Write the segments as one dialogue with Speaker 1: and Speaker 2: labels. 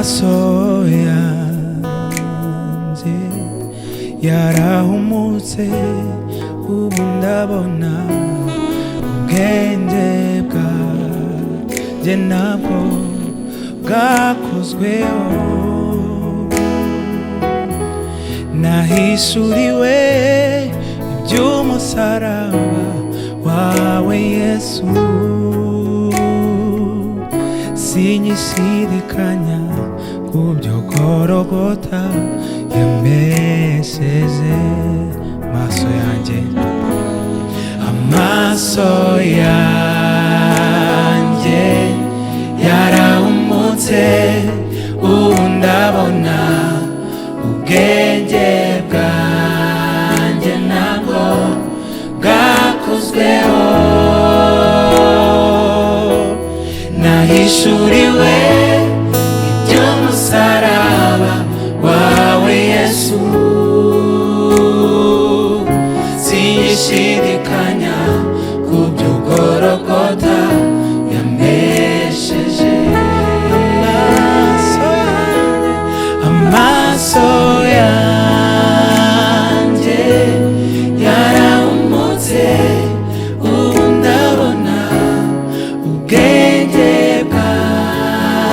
Speaker 1: Amaso yanjye yarahumutse, ubu ndabona. Ubwenge bwanjye nabwo bwakozweho. Nahishuriwe iby'umusaraba wawe Yesu, sinyishidikanya ku byo Gorogota yamesheje. Maso yanjye, amaso yanjye yarahumutse, ubu ndabona. Ubwenge bwanjye nabwo bwakozweho. Nahishuriwe iby'umusaraba wawe Yesu, sinyishidikanya ku byo Gorogota yamesheje. Amaso yanjye, amaso yanjye yarahumutse, ubu ndabona. Ubwenge bwanjye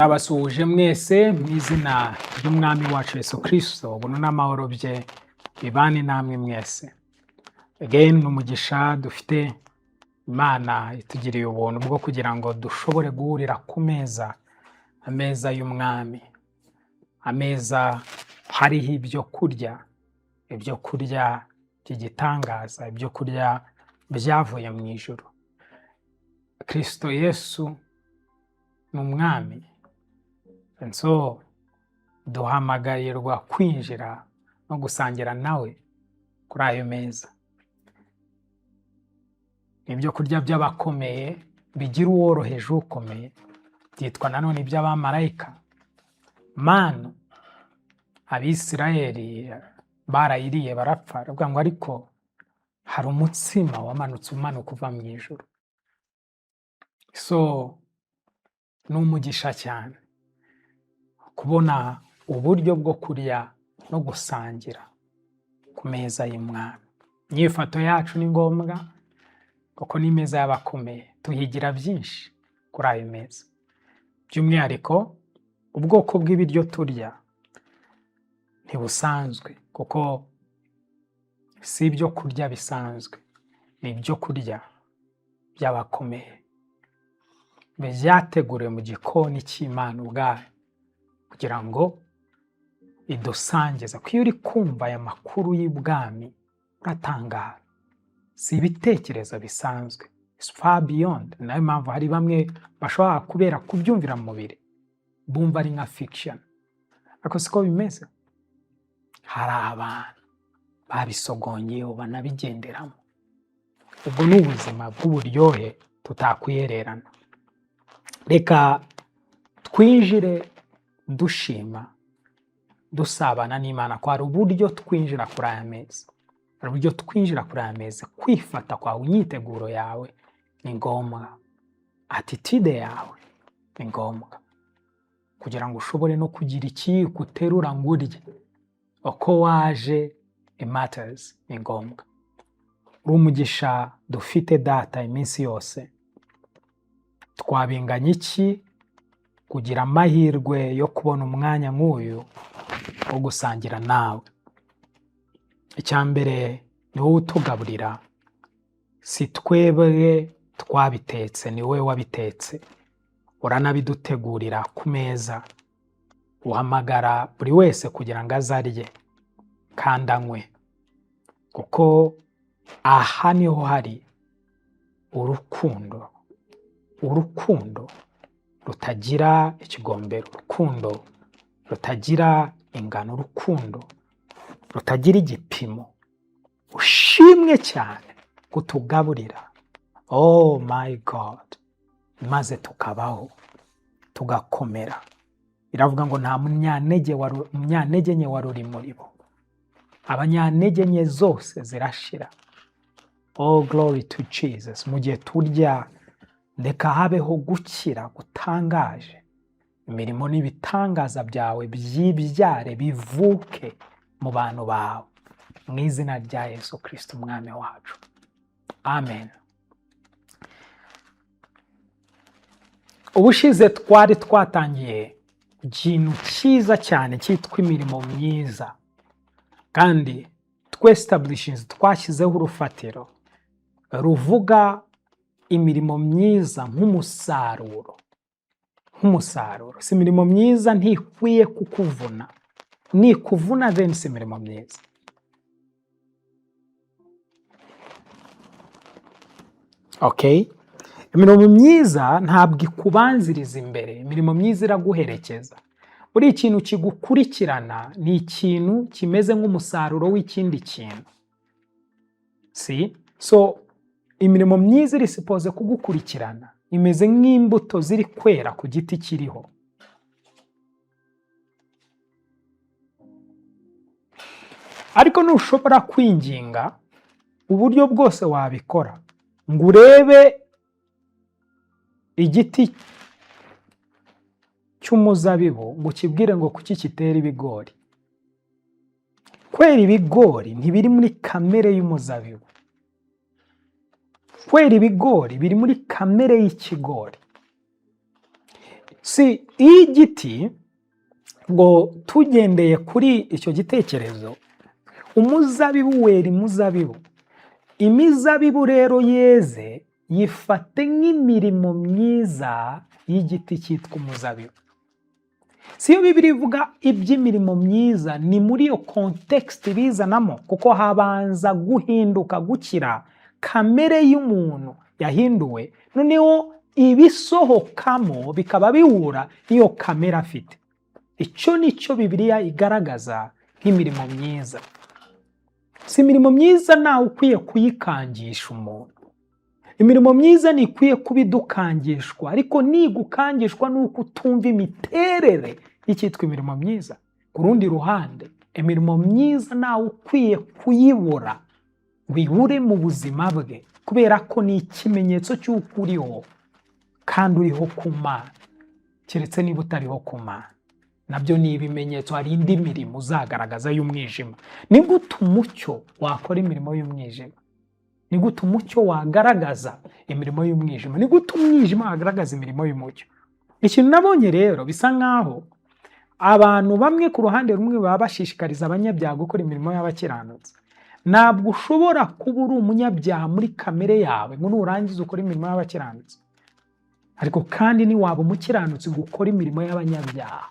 Speaker 2: Ndabasuhuje mwese mu izina ry'Umwami wacu Yesu Kristo. Ubuntu n'amahoro bye bibane namwe mwese. Again, ni umugisha dufite. Imana itugiriye ubuntu bwo kugira ngo dushobore guhurira ku meza, ameza y'Umwami, ameza hariho ibyo kurya, ibyo kurya by'igitangaza, ibyo kurya byavuye mu ijuru. Kristo Yesu ni Umwami. And so duhamagarirwa kwinjira no gusangira nawe kuri ayo meza. Ibyo kurya by'abakomeye bigira uworoheje ukomeye, byitwa nanone iby'abamarayika. Manu Abisirayeli barayiriye barapfa, baravuga ngo ariko hari umutsima wamanutse umanuka uva mu ijuru. So ni umugisha cyane kubona uburyo bwo kurya no gusangira ku meza y'Umwami. Inyifato yacu ni ngombwa kuko ni imeza y'abakomeye, tuhigira byinshi kuri ayo meza. By'umwihariko ubwoko bw'ibiryo turya ntibusanzwe, kuko si ibyo kurya bisanzwe, ni ibyo kurya by'abakomeye byateguriwe mu gikoni cy'Imana ubwayo kugira ngo idusangize. Ko iyo uri kumva aya makuru y'ibwami uratangara, si ibitekerezo bisanzwe. It's far beyond. Ni nayo mpamvu hari bamwe bashobora kubera kubyumvira mu mubiri bumva ari nka fiction, ariko siko bimeze. Hari abantu babisogongeyeho, banabigenderamo. Ubwo ni ubuzima bw'uburyohe tutakwihererana. Reka twinjire dushima, dusabana n'Imana ko hari uburyo twinjira kuri aya meza, hari uburyo twinjira kuri aya meza. Kwifata kwawe, imyiteguro yawe ni ngombwa, attitude yawe ni ngombwa kugira ngo ushobore no kugira ikiyiko uterura ngo urye. Uko waje, it matters, ni ngombwa. Uri umugisha dufite, Data, iminsi yose. Twabinganya iki kugira amahirwe yo kubona umwanya nk'uyu wo gusangira nawe? Icya mbere, ni wowe utugaburira, si twebwe twabitetse, ni wowe wabitetse, uranabidutegurira ku meza, uhamagara buri wese kugira ngo aze arye kandi anywe, kuko aha niho hari urukundo, urukundo rutagira ikigombero, urukundo rutagira ingano, urukundo rutagira igipimo. Ushimwe cyane kutugaburira, oh my God, maze tukabaho, tugakomera. Biravuga ngo nta munyantege nke wari uri muri bo, abanyantege nke zose zirashira. Oh, glory to Jesus. Mu gihe turya, reka habeho gukira gutangaje, imirimo n'ibitangaza byawe byibyare, bivuke mu bantu bawe, mu izina rya Yesu Kirisito Umwami wacu, amen. Ubushize twari twatangiye ikintu cyiza cyane cyitwa imirimo myiza, kandi twestablishinze, twashyizeho urufatiro ruvuga imirimo myiza nk'umusaruro, nk'umusaruro. Si imirimo myiza ntikwiye kukuvuna, nikuvuna then si imirimo myiza. Okay, imirimo myiza ntabwo ikubanziriza imbere, imirimo myiza iraguherekeza. Buri ikintu kigukurikirana ni ikintu kimeze nk'umusaruro w'ikindi kintu. Si so, imirimo myiza iri supposed kugukurikirana, imeze nk'imbuto ziri kwera ku giti kiriho. Ariko ntushobora kwinginga uburyo bwose wabikora ngo urebe igiti cy'umuzabibu ngo ukibwire ngo kuki kitera ibigori. Kwera ibigori ntibiri muri kamere y'umuzabibu, kwera ibigori biri muri kamere y'ikigori. Si igiti ngo tugendeye kuri icyo gitekerezo, umuzabibu wera imuzabibu. Imizabibu rero yeze yifate nk'imirimo myiza y'igiti cyitwa umuzabibu. Si iyo Bibiliya ivuga iby'imirimo myiza, ni muri iyo context bizanamo, kuko habanza guhinduka, gukira kamere y'umuntu yahinduwe, noneho ibisohokamo bikaba bihura n'iyo kamere afite. Icyo ni cyo Bibiliya igaragaza nk'imirimo myiza. Si imirimo myiza, ntawe ukwiye kuyikangisha umuntu. Imirimo myiza ntikwiye kuba idukangishwa, ariko nigukangishwa nuko utumva imiterere y'icyitwa imirimo myiza. Ku rundi ruhande, imirimo myiza ntawe ukwiye kuyibura ngo ibure mu buzima bwe, kubera ko ni ikimenyetso cy'uko uriho kandi uriho ku Mana. Keretse niba utariho ku Mana, nabyo ni ibimenyetso. Hari indi mirimo uzagaragaza y'umwijima. Ni gute umucyo wakora imirimo y'umwijima? Ni gute umucyo wagaragaza imirimo y'umwijima? Ni gute umwijima wagaragaza imirimo y'umucyo? Ikintu nabonye rero, bisa nkaho abantu bamwe ku ruhande rumwe baba bashishikariza abanyabyaha gukora imirimo y'abakiranutsi. Ntabwo ushobora kuba uri umunyabyaha muri kamere yawe ngo nurangiza ukore imirimo y'abakiranutsi, ariko kandi ntiwaba umukiranutsi ngo ukore imirimo y'abanyabyaha.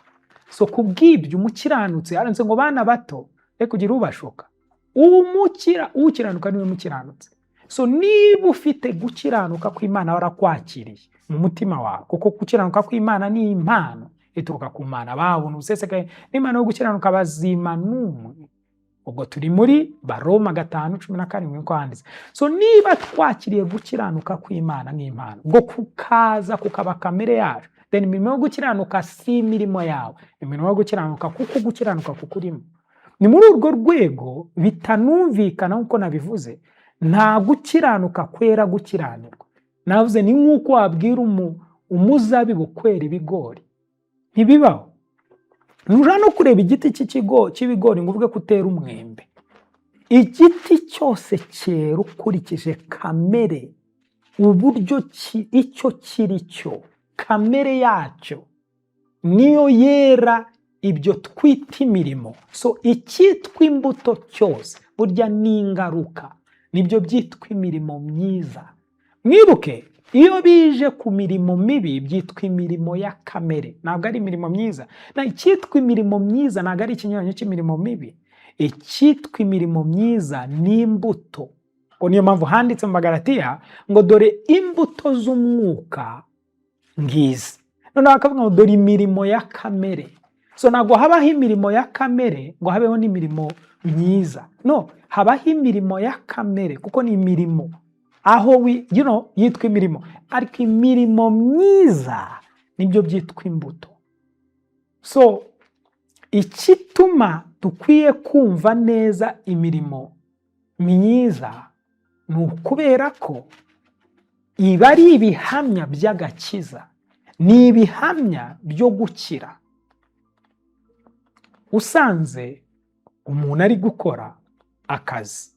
Speaker 2: So ku bw'ibyo, umukiranutsi aranditse ngo: "Bana bato, reka kugira ubashuka, umukira ukiranuka niwe mukiranutsi." So niba ufite gukiranuka kw'Imana warakwakiriye mu mutima wawe, kuko gukiranuka kw'Imana ni impano ituruka ku Mana, babona ubusesekaye n'Imana yo gukiranuka bazima n'umwe. Ubwo turi muri Baroma 5:17 niko handitse. So niba twakiriye gukiranuka kw'Imana nk'impano, ubwo kukaza kukaba kamere yacu, then imirimo yo gukiranuka si imirimo yawe, imirimo yo gukiranuka kuko gukiranuka kukurimo. Ni muri urwo rwego bitanumvikana nk'uko nabivuze. Nta gukiranuka kwera gukiranirwa. Navuze ni nk'uko wabwira umuzabibu kwera ibigori, ntibibaho. Ntushobora no kureba igiti cy'ibigori ngo uvuge ko utera umwembe. Igiti cyose cyera ukurikije kamere, uburyo icyo kiri cyo, kamere yacyo niyo yera ibyo twita imirimo. So icyitwa imbuto cyose burya ni ingaruka, nibyo byitwa imirimo myiza. Mwibuke, iyo bije ku mirimo mibi byitwa imirimo ya kamere, ntabwo ari imirimo myiza. Na icyitwa imirimo myiza ntabwo ari ikinyuranyo cy'imirimo mibi. Icyitwa imirimo myiza ni imbuto. Ngo niyo mpamvu handitse mu Bagalatiya ngo: "Dore imbuto z'umwuka ngizi." Noneho bakavuga ngo: "Dore imirimo ya kamere." So ntabwo habaho imirimo ya kamere ngo habeho n'imirimo myiza. No habaho imirimo ya kamere kuko ni imirimo aho wi, yitwa imirimo, ariko imirimo myiza nibyo byitwa imbuto. So ikituma dukwiye kumva neza imirimo myiza ni ukubera ko iba ari ibihamya by'agakiza, ni ibihamya byo gukira. Usanze umuntu ari gukora akazi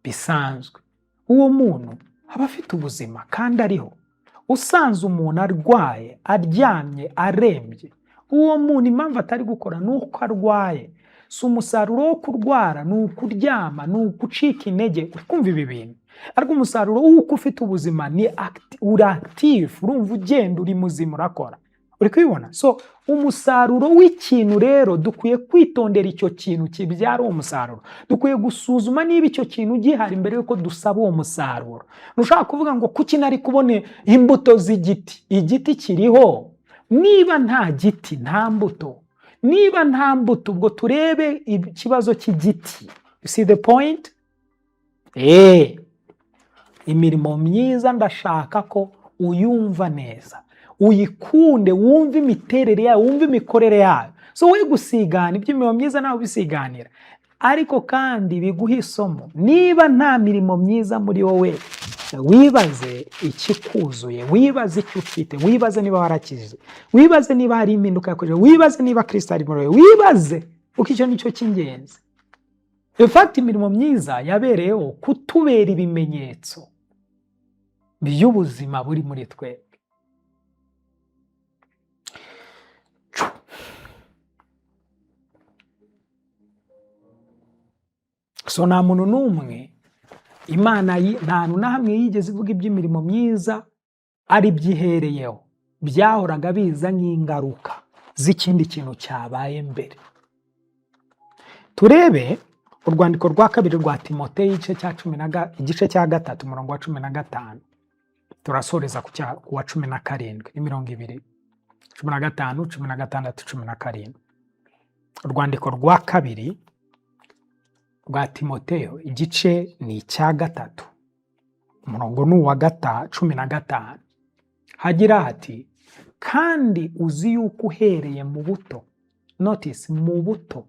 Speaker 2: bisanzwe, uwo muntu aba afite ubuzima kandi ariho. Usanze umuntu arwaye, aryamye, arembye, uwo muntu impamvu atari gukora ni uko arwaye. Si umusaruro wo kurwara ni ukuryama, ni ukucika intege. Uri kumva ibi bintu? Ariko umusaruro w'uko ufite ubuzima ni uri active, urumva ugenda, uri muzima, urakora. Uri kubibona? So umusaruro w'ikintu rero, dukwiye kwitondera icyo kintu kibyara uwo musaruro. Dukwiye gusuzuma niba icyo kintu gihari mbere y'uko dusaba uwo musaruro. Ntushobora kuvuga ngo: "Kuki nari kubona imbuto z'igiti?" Igiti kiriho. Niba nta giti, nta mbuto. Niba nta mbuto, ubwo turebe ikibazo cy'igiti. You see the point? Imirimo myiza ndashaka ko uyumva neza, uyikunde, wumve imiterere yayo, wumve imikorere yayo. So we gusigana iby'imirimo myiza, nawe ubisiganira, ariko kandi biguha isomo. Niba nta mirimo myiza muri wowe, wibaze ikikuzuye, wibaze icyo ufite, wibaze niba warakize, wibaze niba hari impinduka yakojeje, wibaze niba Kristo ari muri wowe, wibaze, kuko icyo ni cyo cy'ingenzi. In fact, imirimo myiza yabereyeho kutubera ibimenyetso by'ubuzima buri muri twebwe. So nta muntu n'umwe Imana nta hantu na hamwe yigeze ivuga iby'imirimo myiza ari byo ihereyeho. Byahoraga biza nk'ingaruka z'ikindi kintu cyabaye mbere. Turebe urwandiko rwa kabiri rwa Timoteyo, igice cya cumi na igice cya 3, umurongo wa 15, turasoreza ku wa 17 n'imirongo ibiri: 15, 16, 17. Urwandiko rwa kabiri rwa Timoteyo, igice ni icya 3, umurongo ni uwa 15. Hagira hati: "Kandi uzi yuko uhereye mu buto." Notice, mu buto.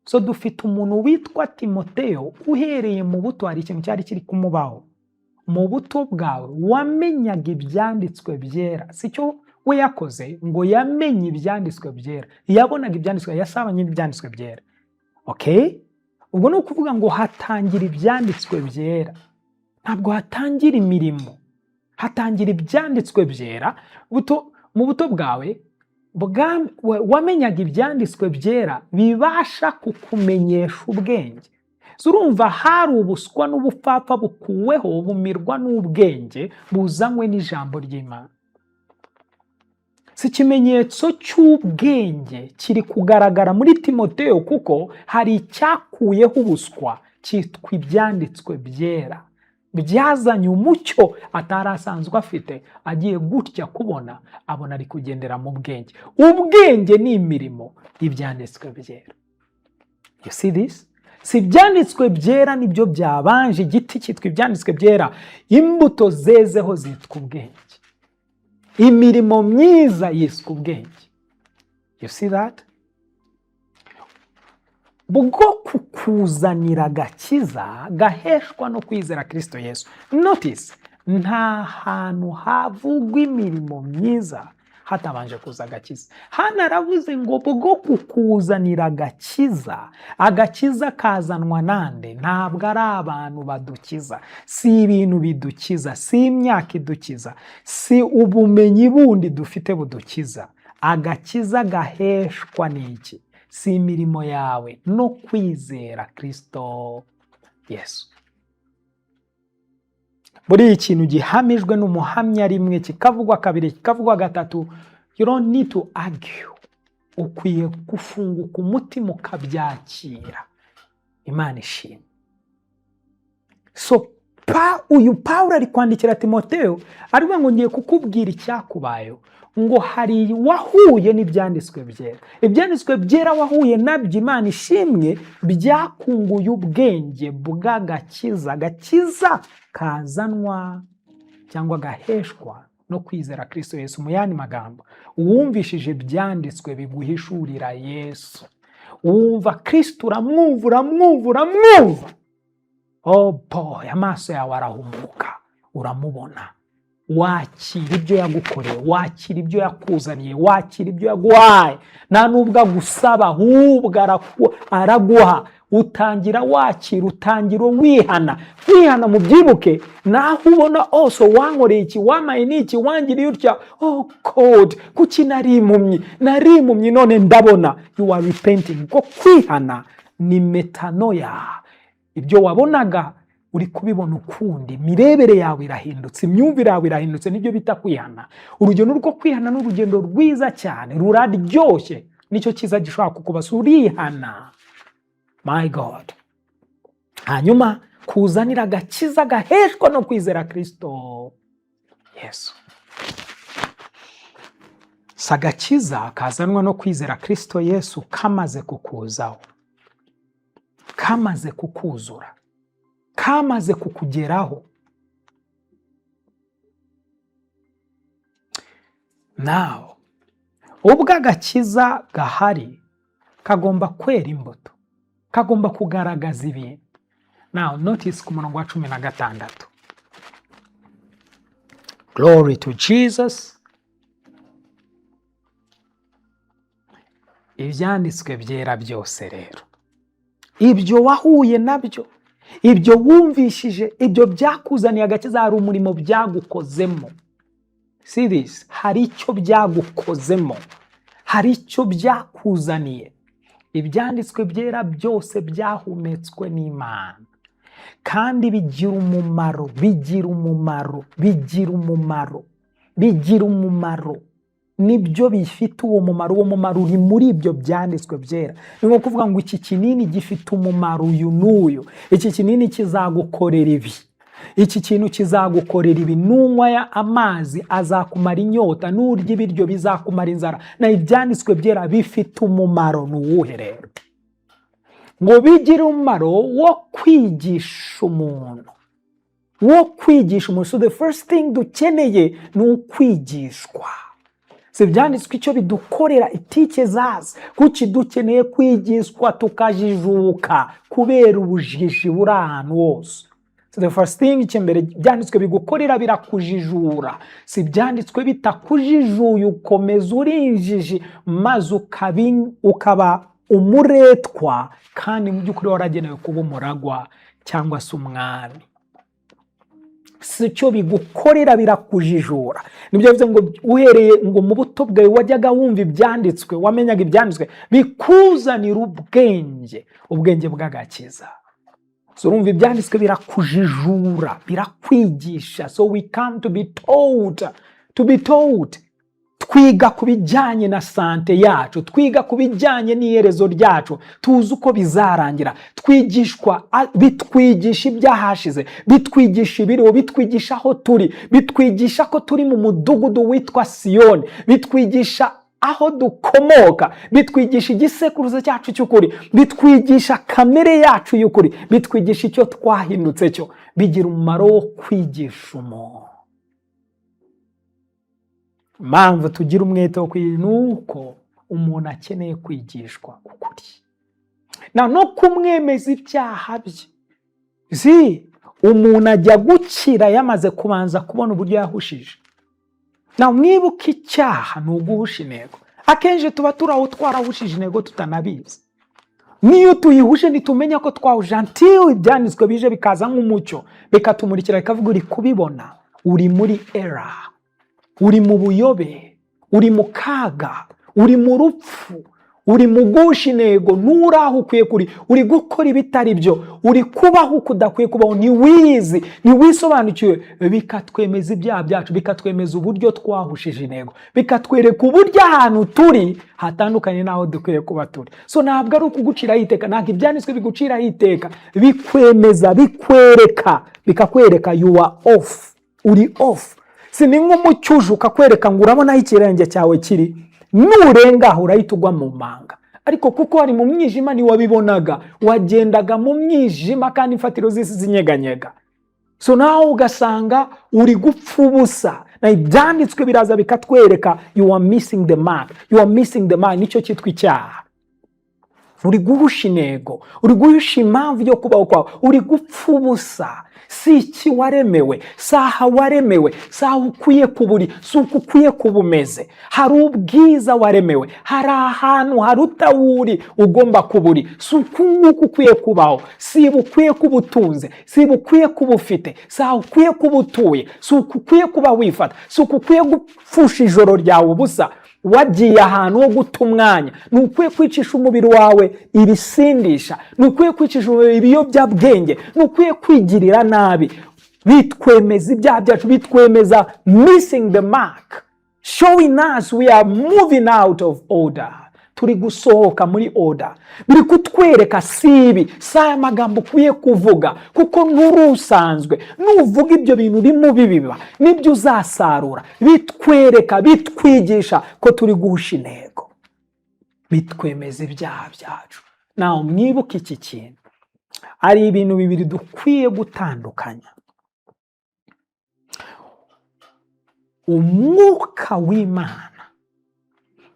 Speaker 2: So dufite umuntu witwa Timoteyo, uhereye mu buto hari ikintu cyari kiri kumubaho. Mu buto bwawe wamenyaga ibyanditswe byera. Si cyo we yakoze ngo yamenye ibyanditswe byera, yabonaga ibyanditswe, yasabanye n'ibyanditswe byera. Okay, ubwo ni ukuvuga ngo hatangira ibyanditswe byera, ntabwo hatangira imirimo, hatangira ibyanditswe byera. Mu buto bwawe wamenyaga ibyanditswe byera bibasha kukumenyesha ubwenge. So urumva hari ubuswa n'ubupfapfa bukuweho, bumirwa n'ubwenge buzanywe n'ijambo ry'Imana. Si ikimenyetso cy'ubwenge kiri kugaragara muri Timoteyo, kuko hari icyakuyeho ubuswa cyitwa ibyanditswe byera, byazanye umucyo atari asanzwe afite. Agiye gutya kubona, abona ari kugendera mu bwenge. Ubwenge ni imirimo y'ibyanditswe byera. You see this? Si ibyanditswe byera nibyo byabanje. Igiti cyitwa ibyanditswe byera, imbuto zezeho zitwa ubwenge, imirimo myiza yiswe ubwenge. You see that? Bwo kukuzanira agakiza gaheshwa no kwizera Kristo Yesu. Notice, nta hantu havugwa imirimo myiza hatabanje kuza agakiza. Hano aravuze ngo bwo kukuzanira agakiza. Agakiza kazanwa nande? Ntabwo ari abantu badukiza, si ibintu bidukiza, si imyaka idukiza, si ubumenyi bundi dufite budukiza. Agakiza gaheshwa n'iki? Si imirimo yawe, no kwizera Kristo Yesu. Buriya ikintu gihamijwe n'umuhamya rimwe, kikavugwa kabiri, kikavugwa gatatu, you don't need to argue. Ukwiye gufunguka umutima ukabyakira. Imana ishimwe. So uyu Pawulo ari kwandikira Timoteyo, aravuga ngo ngiye kukubwira icyakubayeho, ngo hari wahuye n'ibyanditswe byera. Ibyanditswe byera wahuye nabyo, Imana ishimwe, byakunguye ubwenge bw'agakiza, agakiza kazanwa cyangwa gaheshwa no kwizera Kristo Yesu. Mu yandi magambo, uwumvishije ibyanditswe biguhishurira Yesu, wumva Kristo, uramwumva, uramwumva, uramwumva, oh boy, amaso yawe arahumuka, uramubona, wakira ibyo yagukoreye, wakira ibyo yakuzaniye, wakira ibyo yaguhaye. Nta nubwo agusaba, ahubwo araguha. Utangira wakira, utangira wihana. Kwihana, mubyibuke, naho ubona ose wankoreye iki, wamaye n'iki, wangiriye utya, oh God, kuki nari impumyi? Nari impumyi none ndabona. You are repenting, kuko kwihana ni metanoia. Ibyo wabonaga uri kubibona ukundi, imirebere yawe irahindutse, imyumvire yawe irahindutse, nibyo bita kwihana. Urugendo rwo kwihana ni urugendo rwiza cyane, ruraryoshye, nicyo cyiza gishobora kukubasa. Urihana, my God, hanyuma kuzanira agakiza gaheshwa no kwizera Kristo Yesu. Si agakiza kazanwa no kwizera Kristo Yesu kamaze kukuzaho, kamaze kukuzura, kamaze kukugeraho. Nawe ubwo agakiza gahari, kagomba kwera imbuto, kagomba kugaragaza ibintu. Now notice ku murongo wa 16. Glory to Jesus. Ibyanditswe byera byose rero, ibyo wahuye nabyo, ibyo wumvishije, ibyo byakuzaniye agakiza, hari umurimo byagukozemo. See this? Hari icyo byagukozemo, hari icyo byakuzaniye. Ibyanditswe byera byose byahumetswe n'Imana kandi bigira umumaro, bigira umumaro, bigira umumaro, bigira umumaro. Nibyo bifite uwo mumaro. Uwo mumaro uri muri ibyo byanditswe byera. Ni nko kuvuga ngo iki kinini gifite umumaro uyu n'uyu, iki kinini kizagukorera ibi, iki kintu kizagukorera ibi. Nunywa aya amazi azakumara inyota, nurya ibiryo bizakumara inzara. Na ibyanditswe byera bifite umumaro. Ni uwuhe rero? Ngo bigire umumaro wo kwigisha umuntu, wo kwigisha umuntu. So the first thing dukeneye ni ukwigishwa. Si ibyanditswe icyo bidukorera, it teaches us. Kuki dukeneye kwigishwa tukajijuka? Kubera ubujiji buri ahantu hose. So the first thing, icya mbere byanditswe bigukorera, birakujijura. Si ibyanditswe bitakujijuye, ukomeza uri injiji, maze ukaba umuretwa, kandi mu by'ukuri waragenewe kuba umuragwa cyangwa se umwami. Si cyo bigukorera, birakujijura. Nibyo bivuze ngo uhereye ngo mu buto bwawe wajyaga wumva ibyanditswe, wamenyaga ibyanditswe, bikuzanira ubwenge, ubwenge bw'agakiza. So urumva ibyanditswe birakujijura, birakwigisha. So we come to be taught, to be taught. Twiga ku bijyanye na santé yacu, twiga ku bijyanye n'iherezo ryacu, tuzi uko bizarangira. Twigishwa, bitwigisha ibyahashize, bitwigisha ibiriho, bitwigisha aho turi, bitwigisha ko turi mu mudugudu witwa Siyoni, bitwigisha aho dukomoka, bitwigisha igisekuruza cyacu cy'ukuri, bitwigisha kamere yacu y'ukuri, bitwigisha icyo twahindutse cyo. Bigira umumaro wo kwigisha umuntu. Impamvu tugira umwete wo kwiga ni uko umuntu akeneye kwigishwa ukuri na no kumwemeza ibyaha bye. Si umuntu ajya gukira yamaze kubanza kubona uburyo yahushije. Na mwibuke, icyaha ni uguhusha intego. Akenshi tuba turi aho twarahushije intego tutanabizi. Niyo tuyihuje ntitumenya ko twahuje until ibyanditswe bije, bikaza nk'umucyo, bikatumurikira, bikavuga: "Uri kubibona, uri muri error, uri mu buyobe, uri mu kaga, uri mu rupfu, uri mu guhusha intego, nturi aho ukwiye kuri, uri gukora ibitari byo, uri kubaho uko udakwiye kubaho, ntiwizi, ntiwisobanukiwe." Bikatwemeza ibyaha byacu, bikatwemeza uburyo twahushije intego, bikatwereka uburyo ahantu turi hatandukanye n'aho dukwiye kuba turi. So ntabwo ari ukuguciraho iteka, ntabwo ibyanditswe biguciraho iteka. Bikwemeza, bikwereka, bikakwereka you are off, uri off. Si ni nk'umucyo uje ukakwereka ngo urabona aho ikirenge cyawe kiri, nurenga aho urahita ugwa mu manga. Ariko kuko wari mu mwijima ntiwabibonaga, wagendaga mu mwijima kandi imfatiro z'isi zinyeganyega. So nawe ugasanga uri gupfa ubusa. Na ibyanditswe biraza bikatwereka: you are missing the mark, you are missing the mark. Nicyo cyitwa icyaha. Uri guhusha intego, uri guhusha impamvu yo kubaho kwawe, uri gupfa ubusa. Si iki waremewe, si aha waremewe, si aho ukwiye kuba uri, si uko ukwiye kuba umeze. Hari ubwiza waremewe, hari ahantu haruta uri ugomba kuba uri. Si uku nguku ukwiye kubaho, si ibi ukwiye kuba utunze, si ibi ukwiye kuba ufite, si aho ukwiye kuba utuye, si uku ukwiye kuba wifata, si uku ukwiye gupfusha ijoro ryawe ubusa wagiye ahantu ho guta umwanya. Ntukwiye kwicisha umubiri wawe ibisindisha, ntukwiye kwicisha umubiri ibiyobyabwenge, ntukwiye kwigirira nabi. Bitwemeza ibyaha byacu, bitwemeza missing the mark, showing us we are moving out of order, turi gusohoka muri order. Biri kutwereka si ibi, si aya magambo ukwiye kuvuga, kuko nturi usanzwe. Nuvuga ibyo bintu urimo bibiba, nibyo uzasarura. Bitwereka, bitwigisha ko turi guhusha intego, bitwemeza ibyaha byacu. Nawe mwibuke iki kintu: hari ibintu bibiri dukwiye gutandukanya. Umwuka w'Imana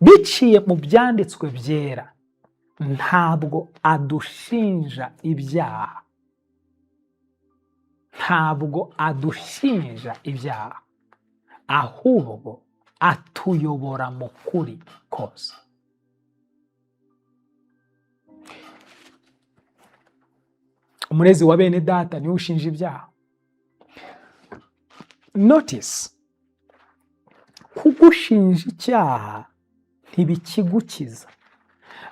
Speaker 2: biciye mu byanditswe byera ntabwo adushinja ibyaha, ntabwo adushinja ibyaha, ahubwo atuyobora mu kuri kose. Umurezi wa bene data niwe ushinja ibyaha. Notice, kugushinja icyaha ntibikigukiza.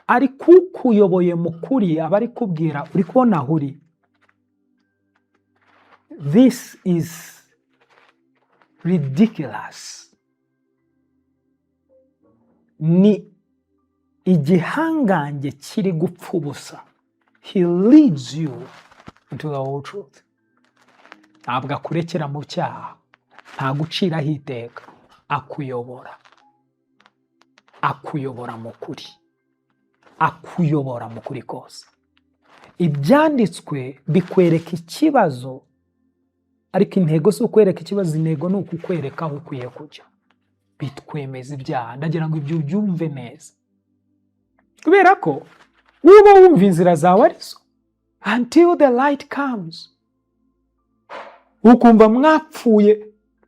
Speaker 2: Ariko ukuyoboye mu kuri aba ari kubwira, uri kubona aho uri, this is ridiculous, ni igihangange kiri gupfa ubusa. He leads you into the whole truth. Ntabwo akurekera mu cyaha, ntaguciraho iteka, akuyobora, akuyobora mu kuri, akuyobora mu kuri kose. Ibyanditswe bikwereka ikibazo, ariko intego si ukwereka ikibazo, intego ni ukukwereka aho ukwiye kujya. Bitwemeza ibyaha. Ndagira ngo ibyo ubyumve neza, kubera ko uba wumva inzira zawe arizo until the light comes, ukumva mwapfuye,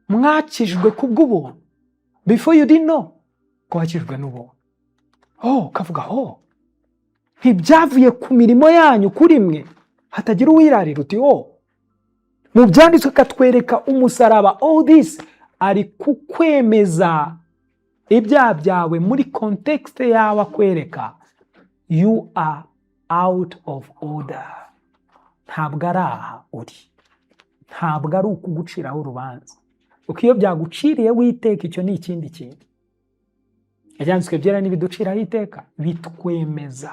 Speaker 2: mwakijwe kubw'ubuntu. Before, you didn't know ko wakijwe n'ubuntu. Oh, ukavuga, "Oh, ntibyavuye ku mirimo yanyu kuri mwe, hatagira uwirarira." Uti, "Oh." Mu byanditswe akatwereka umusaraba. All this ari kukwemeza ibyaha byawe muri context yawe, akwereka you are out of order, ntabwo ari aha uri. Ntabwo ari ukuguciraho urubanza, kuko iyo byaguciriye witeka, icyo ni ikindi kintu. Ibyanditswe byera ntibiduciraho iteka, bitwemeza.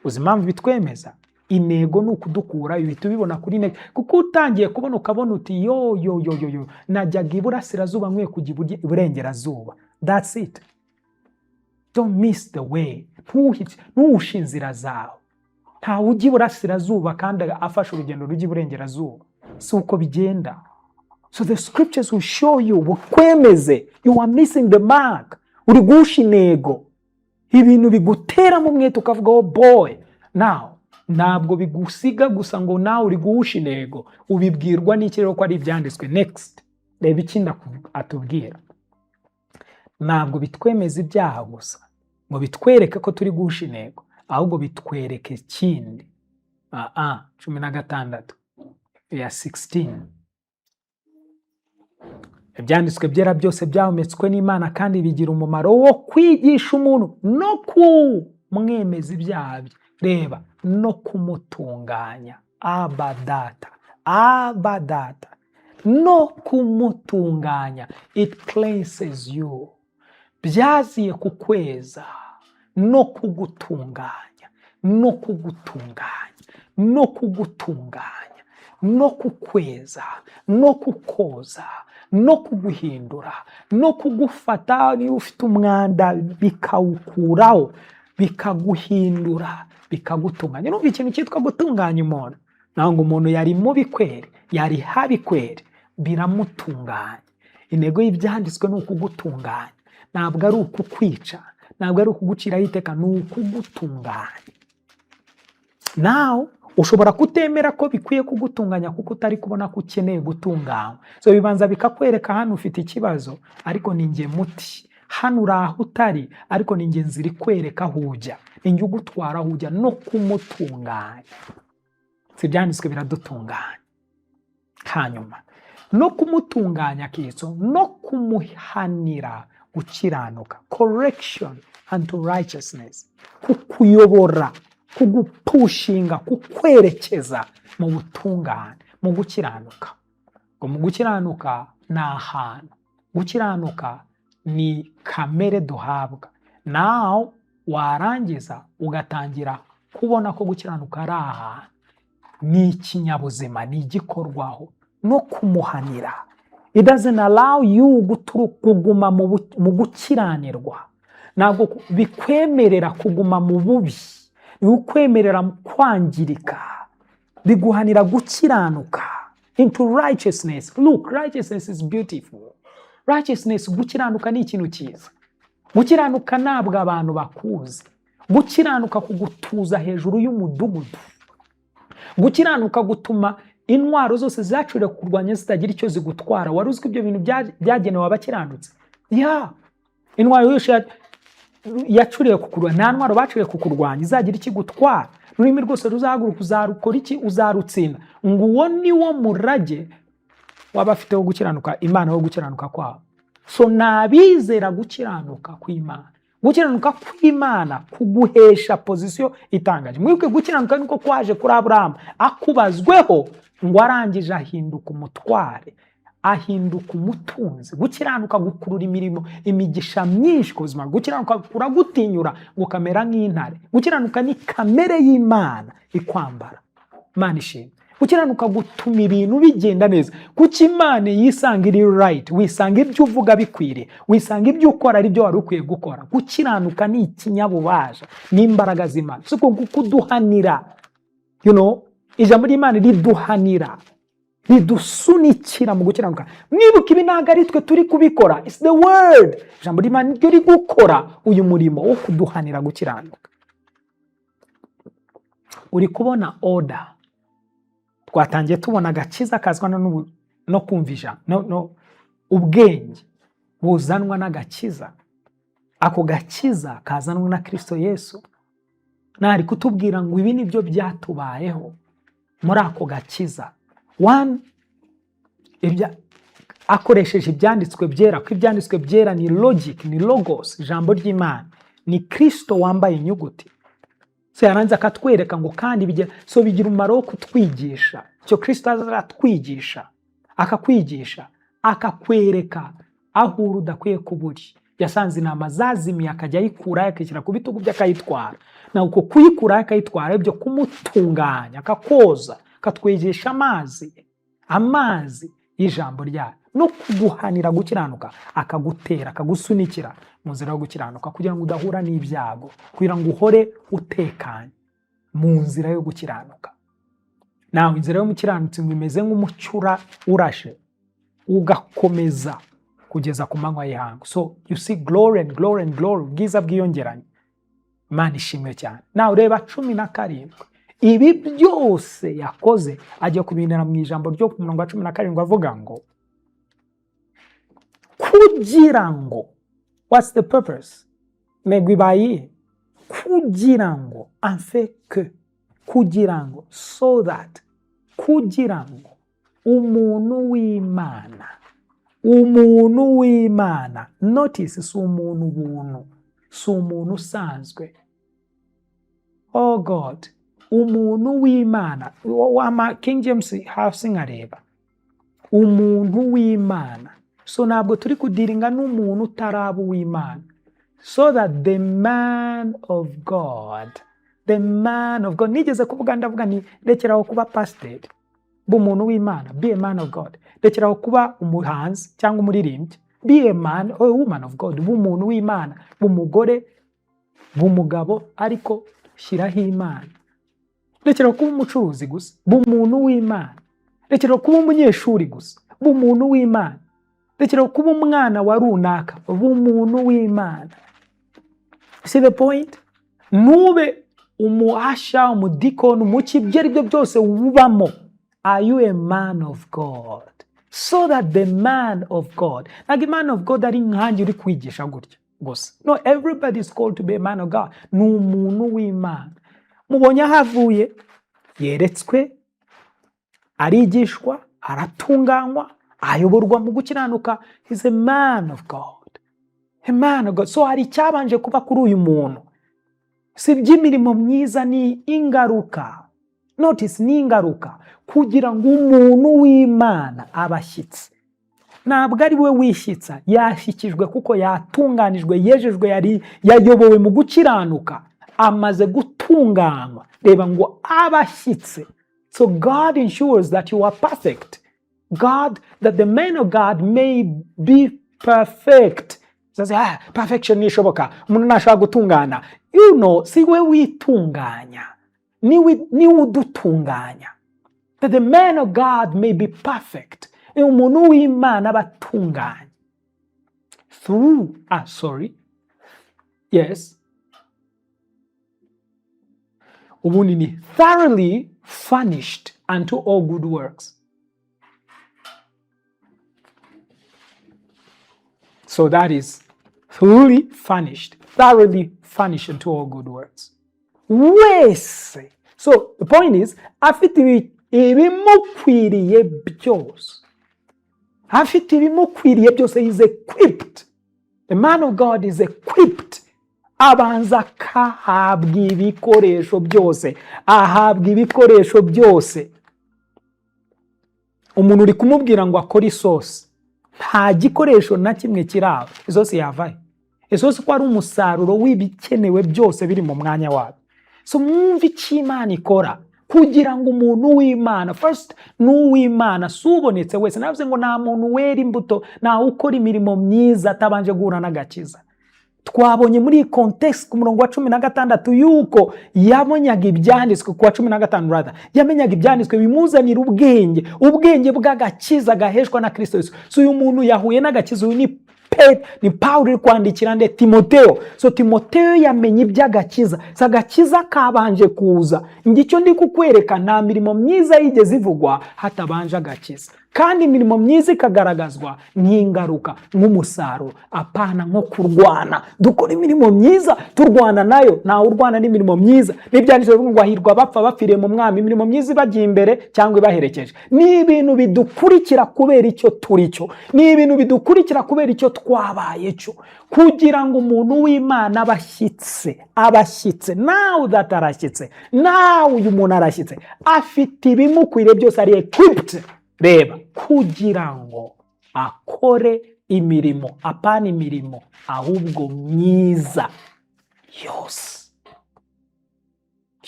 Speaker 2: Uzi impamvu bitwemeza? Intego ni ukudukura. Uhita ubibona kuri intego, kuko utangiye kubona, ukabona uti, "Yo, yo, yo, yo, yo, najyaga iburasirazuba, nkwiye kujya iburengerazuba." That's it. Don't miss the way. Ntuhushe inzira zawe. Ntawe ujya iburasirazuba kandi afashe urugendo rujya iburengerazuba, si uko bigenda. So the scriptures will show you, bukwemeze you are missing the mark, uri guhusha intego. Ibintu biguteramo umwete, ukavuga, "Oh boy." Now, ntabwo bigusiga gusa ngo nawe uri guhusha intego. Ubibwirwa n'iki rero ko ari ibyanditswe? Next, reba ikindi atubwira. Ntabwo bitwemeza ibyaha gusa ngo bitwereke ko turi guhusha intego, ahubwo bitwereka ikindi. 16 ya 16: "Ibyanditswe byera byose byahumetswe n'Imana kandi bigira umumaro wo kwigisha umuntu no kumwemeza ibyaha bye." Reba, no kumutunganya. Aba Data, Aba Data, no kumutunganya. It cleanses you. Byaziye kukweza no kugutunganya, no kugutunganya, no kugutunganya, no kukweza, no kukoza, no kuguhindura, no kugufata niba ufite umwanda bikawukuraho, bikaguhindura, bikagutunganya. Numva ikintu cyitwa gutunganya umuntu, ntabwo umuntu yari mubi kweri, yari habi kweri, biramutunganya. Intego y'ibyanditswe ni ukugutunganya, ntabwo ari ukukwica, ntabwo ari ukuguciraho iteka, ni ukugutunganya. Nawe ushobora kutemera ko bikwiye kugutunganya kuko utari kubona ko ukeneye gutunganywa. So bibanza bikakwereka, hano ufite ikibazo, ariko ni njye muti. Hano uri aho utari, ariko ni njye nzira ikwereka aho ujya, ni njye ugutwara aho ujya. No kumutunganya, si ibyanditswe biradutunganya. Hanyuma no kumutunganya, akitso, no kumuhanira gukiranuka, correction unto righteousness, kukuyobora, kugupushinga, kukwerekeza mu butungane, mu gukiranuka. Ngo mu gukiranuka ni ahantu, gukiranuka ni kamere duhabwa. Nawe warangiza ugatangira kubona ko gukiranuka ari ahantu, ni ikinyabuzima, ni igikorwaho no kumuhanira. It doesn't allow you kuguma mu gukiranirwa. Ntabwo bikwemerera kuguma mu bubi, ntibikwemerera kwangirika, biguhanira gukiranuka, into righteousness. Look, righteousness is beautiful. Righteousness, gukiranuka ni ikintu cyiza. Gukiranuka ntabwo abantu bakuzi. Gukiranuka kugutuza hejuru y'umudugudu. Gukiranuka gutuma intwaro zose zacuriwe kurwanya zitagira icyo zigutwara. Wari uzi ko ibyo bintu byagenewe abakiranutse? Ya intwaro yose yacuriwe kukurwanya, nta ntwaro bacuriwe kukurwanya izagira ikigutwara. Ururimi rwose ruzahaguruka, uzarukora iki? Uzarutsinda. Ngo uwo ni wo murage w'abafiteho gukiranuka Imana, wo gukiranuka kwabo. So ni abizera gukiranuka kw'Imana. Gukiranuka kw'Imana kuguhesha position itangaje. Mwibuke, gukiranuka niko kwaje kuri Aburahamu akubazweho, ngo arangije ahinduka umutware, ahinduka umutunzi. Gukiranuka gukurura imirimo, imigisha myinshi ku buzima. Gukiranuka kuragutinyura ngo ukamera nk'intare. Gukiranuka ni kamere y'Imana ikwambara. Imana ishimwe. Gukiranuka gutuma ibintu bigenda neza, kuko Imana yisanga iri right, wisanga ibyo uvuga bikwiriye, wisanga ibyo ukora ari byo wari ukwiye gukora. Gukiranuka ni ikinyabubasha n'imbaraga z'Imana. Si uko kuduhanira, ijambo ry'Imana riduhanira, ridusunikira mu gukiranuka. Mwibuke, ibi ntabwo ari twe turi kubikora, it's the word. Ijambo ry'Imana niryo riri gukora uyu murimo wo kuduhanira gukiranuka. Uri kubona order twatangiye tubona? Agakiza kazwa no kumva ijambo, no ubwenge buzanwa n'agakiza, ako gakiza kazanwa na Kristo Yesu. Nari kutubwira ngo ibi nibyo byatubayeho muri ako gakiza. One, akoresheje ibyanditswe byera, ko ibyanditswe byera ni logic, ni logos, ijambo ry'Imana ni Kristo wambaye inyuguti. So yaranze akatwereka ngo kandi bigira, so bigira umumaro wo kutwigisha. Icyo Kristo aza aratwigisha, akakwigisha, akakwereka aho uri udakwiye kuba uri. Yasanze intama zazimiye, akajya ayikurayo, akayishyira ku bitugu bye, akayitwara. Na uko kuyikurayo akayitwara, ibyo kumutunganya, akakoza, akatwegesha amazi, amazi y'ijambo ryayo, no kuguhanira gukiranuka, akagutera, akagusunikira mu nzira yo gukiranuka kugira ngo udahura n'ibyago, kugira ngo uhore utekanye mu nzira yo gukiranuka. Nawe inzira y'umukiranutsi ngo imeze nk'umucyo urashe ugakomeza kugeza ku manywa y'ihangu. So you see glory and glory and glory, ubwiza bwiyongeranye. Imana ishimwe cyane. Nawe ureba 17, ibi byose yakoze ajya kubinira mu ijambo ryo ku murongo wa 17, avuga ngo kugira ngo, what's the purpose? Intego ibaye iyihe? Kugira ngo, afin que, kugira ngo, so that, kugira ngo umuntu w'Imana, umuntu w'Imana, notice, si umuntu buntu, si umuntu usanzwe. Oh God, umuntu w'Imana wama King James hasi nkareba umuntu w'Imana. So ntabwo turi kudealinga n'umuntu utaraba uw'Imana. So that the man of God, the man of God, nigeze kuvuga, ndavuga ni rekeraho kuba pasiteri, ba umuntu w'Imana, be a man of God. Rekeraho kuba umuhanzi cyangwa umuririmbyi, be a man or a woman of God, ba umuntu w'Imana, ba umugore, ba umugabo, ariko shyiraho Imana. Rekeraho kuba umucuruzi gusa, ba umuntu w'Imana. Rekeraho kuba umunyeshuri gusa, ba umuntu w'Imana. Rekeraho kuba umwana wa runaka, ba umuntu w'Imana. See the point? Ntube umuhasha, umudikoni, umuki, ibyo ari byo byose wubamo. Are you a man of God? So that the man of God, ntabwo man of God ari nkanjye uri kwigisha gutya gusa. No, everybody is called to be a man of God. Ni umuntu w'Imana. Mubonye aho avuye? Yeretswe, arigishwa, aratunganywa, ayoborwa mu gukiranuka. He's a man of God, a man of God. So hari icyabanje kuba kuri uyu muntu. Si iby'imirimo myiza, ni ingaruka. Notice, ni ingaruka kugira ngo umuntu w'Imana abashyitsi. Ntabwo ari we wishyitsa, yashyikijwe kuko yatunganijwe, yejejwe, yari yayobowe mu gukiranuka, amaze gutunganywa. Reba ngo abashyitse. So God ensures that you are perfect, God, that the man of God may be perfect. Sasa, perfection nishoboka, umuntu ntashobora gutungana. Si we witunganya, niwe udutunganya. That the man of God may be perfect, umuntu w'Imana aba atunganye through, sorry, yes, ubundi ni thoroughly furnished unto all good works. So that is thoroughly furnished, thoroughly furnished unto all good works wese. So the point is, afite ibimukwiriye byose, afite ibimukwiriye byose. He is equipped. The man of God is equipped. Abanza akahabwa ibikoresho byose, ahabwa ibikoresho byose. Umuntu uri kumubwira ngo akore isosi, nta gikoresho na kimwe kiri aho, isosi yavahe? Isosi ko ari umusaruro w'ibikenewe byose biri mu mwanya wabyo. So mwumve icyo Imana ikora kugira ngo umuntu w'Imana, first ni uw'Imana, si ubonetse wese. Navuze ngo nta muntu wera imbuto, ntawe ukora imirimo myiza atabanje guhura n'agakiza. Twabonye muri iyi context ku murongo wa 16 yuko yamenyaga ibyanditswe, ku wa 15 rather, yamenyaga ibyanditswe bimuzanira ubwenge, ubwenge bw'agakiza gaheshwa na Kristo Yesu. So uyu muntu yahuye n'agakiza. Uyu ni Pawulo uri kwandikira nde? Timoteo. So Timoteo yamenye iby'agakiza. So agakiza kabanje kuza. Ngicyo ndi kukwereka, nta mirimo myiza yigeze ivugwa hatabanje agakiza, kandi imirimo myiza ikagaragazwa nk'ingaruka, nk'umusaruro, apana nko kurwana. Dukora imirimo myiza turwana nayo? Ntawe urwana n'imirimo myiza. N'ibyanditswe bivuga ngo hahirwa bapfa bapfiriye mu Mwami. Imirimo myiza ibagiye imbere cyangwa ibaherekeje ni ibintu bidukurikira kubera icyo turi cyo, ni ibintu bidukurikira kubera icyo twabaye cyo. Kugira ngo umuntu w'Imana abashyitse, abashyitse nawe udatarashyitse, nawe uyu muntu arashyitse, afite ibimukwiriye byose, ari equipped. Reba, kugira ngo akore imirimo, apana imirimo, ahubwo myiza yose.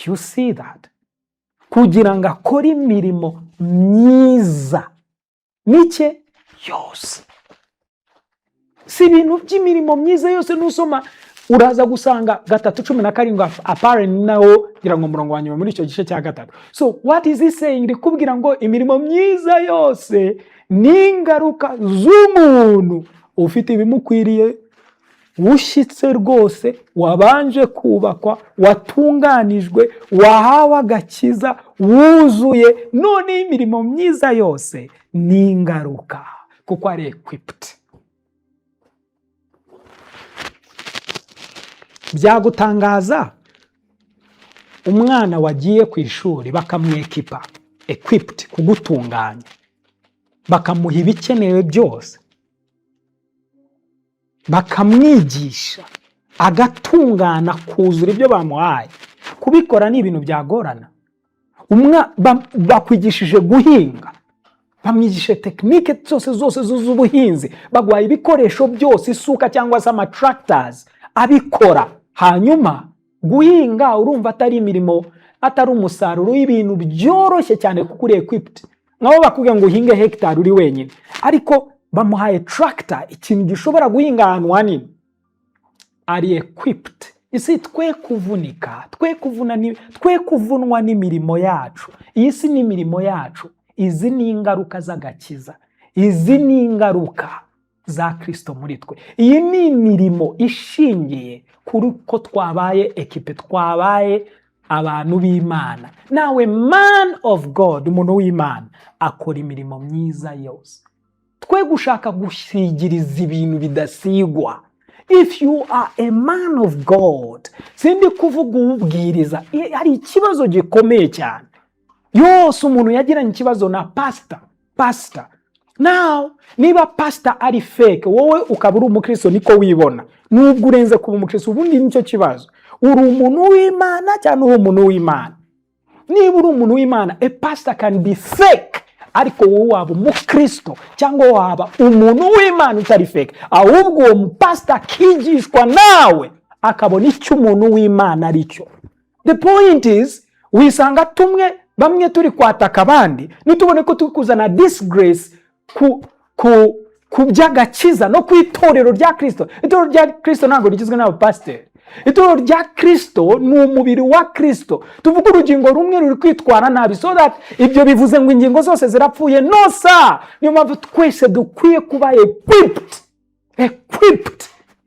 Speaker 2: You see that? Kugira ngo akore imirimo myiza mike yose. Si ibintu by'imirimo myiza yose. Nusoma uraza gusanga 3:17, apparent nawo ngira ngo umurongo wa nyuma muri icyo gice cya gatatu. So what is he saying? Rikubwira ngo imirimo myiza yose ni ingaruka z'umuntu ufite ibimukwiriye, ushyitse rwose, wabanje kubakwa, watunganijwe, wahawe agakiza, wuzuye. None imirimo myiza yose ni ingaruka kuko ari equipped. Byagutangaza umwana wagiye ku ishuri bakamwekipa, equipped, kugutunganya, bakamuha ibikenewe byose, bakamwigisha agatungana, kuzura ibyo bamuhaye. Kubikora ni ibintu byagorana. Bakwigishije guhinga, bamwigishe technique zose zose z'ubuhinzi, baguhaye ibikoresho byose, isuka cyangwa se amatractors abikora. Hanyuma guhinga urumva atari imirimo, atari umusaruro w'ibintu byoroshye cyane, kuko uri equipped. Nk'abo bakubwira ngo uhinge hegitari uri wenyine, ariko bamuhaye tractor, ikintu gishobora guhinga ahantu hanini, ari equipped. Isi twe kuvunika, twe kuvuna, twe kuvunwa n'imirimo yacu. Iyi si n'imirimo yacu. Izi ni ingaruka z'agakiza, izi ni ingaruka za Kristo muri twe. Iyi ni imirimo ishingiye kuri ko twabaye equipped, twabaye abantu b'Imana. Nawe man of God, umuntu w'Imana akora imirimo myiza yose. Twe gushaka gusigiriza ibintu bidasigwa. If you are a man of God, sindi kuvuga uwubwiriza, hari ikibazo gikomeye cyane yose umuntu yagiranye ikibazo na pastor. Pastor now, niba pastor ari fake, wowe ukaba uri umukristo, niko wibona, nubwo urenze kuba umukristo, ubundi nicyo kibazo. Uri umuntu w'Imana cyangwa uri umuntu w'Imana? Niba uri umuntu w'Imana, a pastor can be fake, ariko wowe waba umukristo cyangwa waba umuntu w'Imana utari fake. Ahubwo uwo mupasita akigishwa nawe, akabona icyo umuntu w'Imana ari cyo. The point is, wisanga tumwe bamwe turi kwataka abandi, nitubone ko turi kuzana disgrace ku by'agakiza no ku itorero rya Kirisito. Itorero rya Kirisito ntabwo rigizwe n'abapasiteri. Itorero rya Kirisito ni umubiri wa Kirisito. Tuvuge urugingo rumwe ruri kwitwara nabi, so that ibyo bivuze ngo ingingo zose zirapfuye? No sir. Niyo mpamvu twese dukwiye kuba equipped, equipped,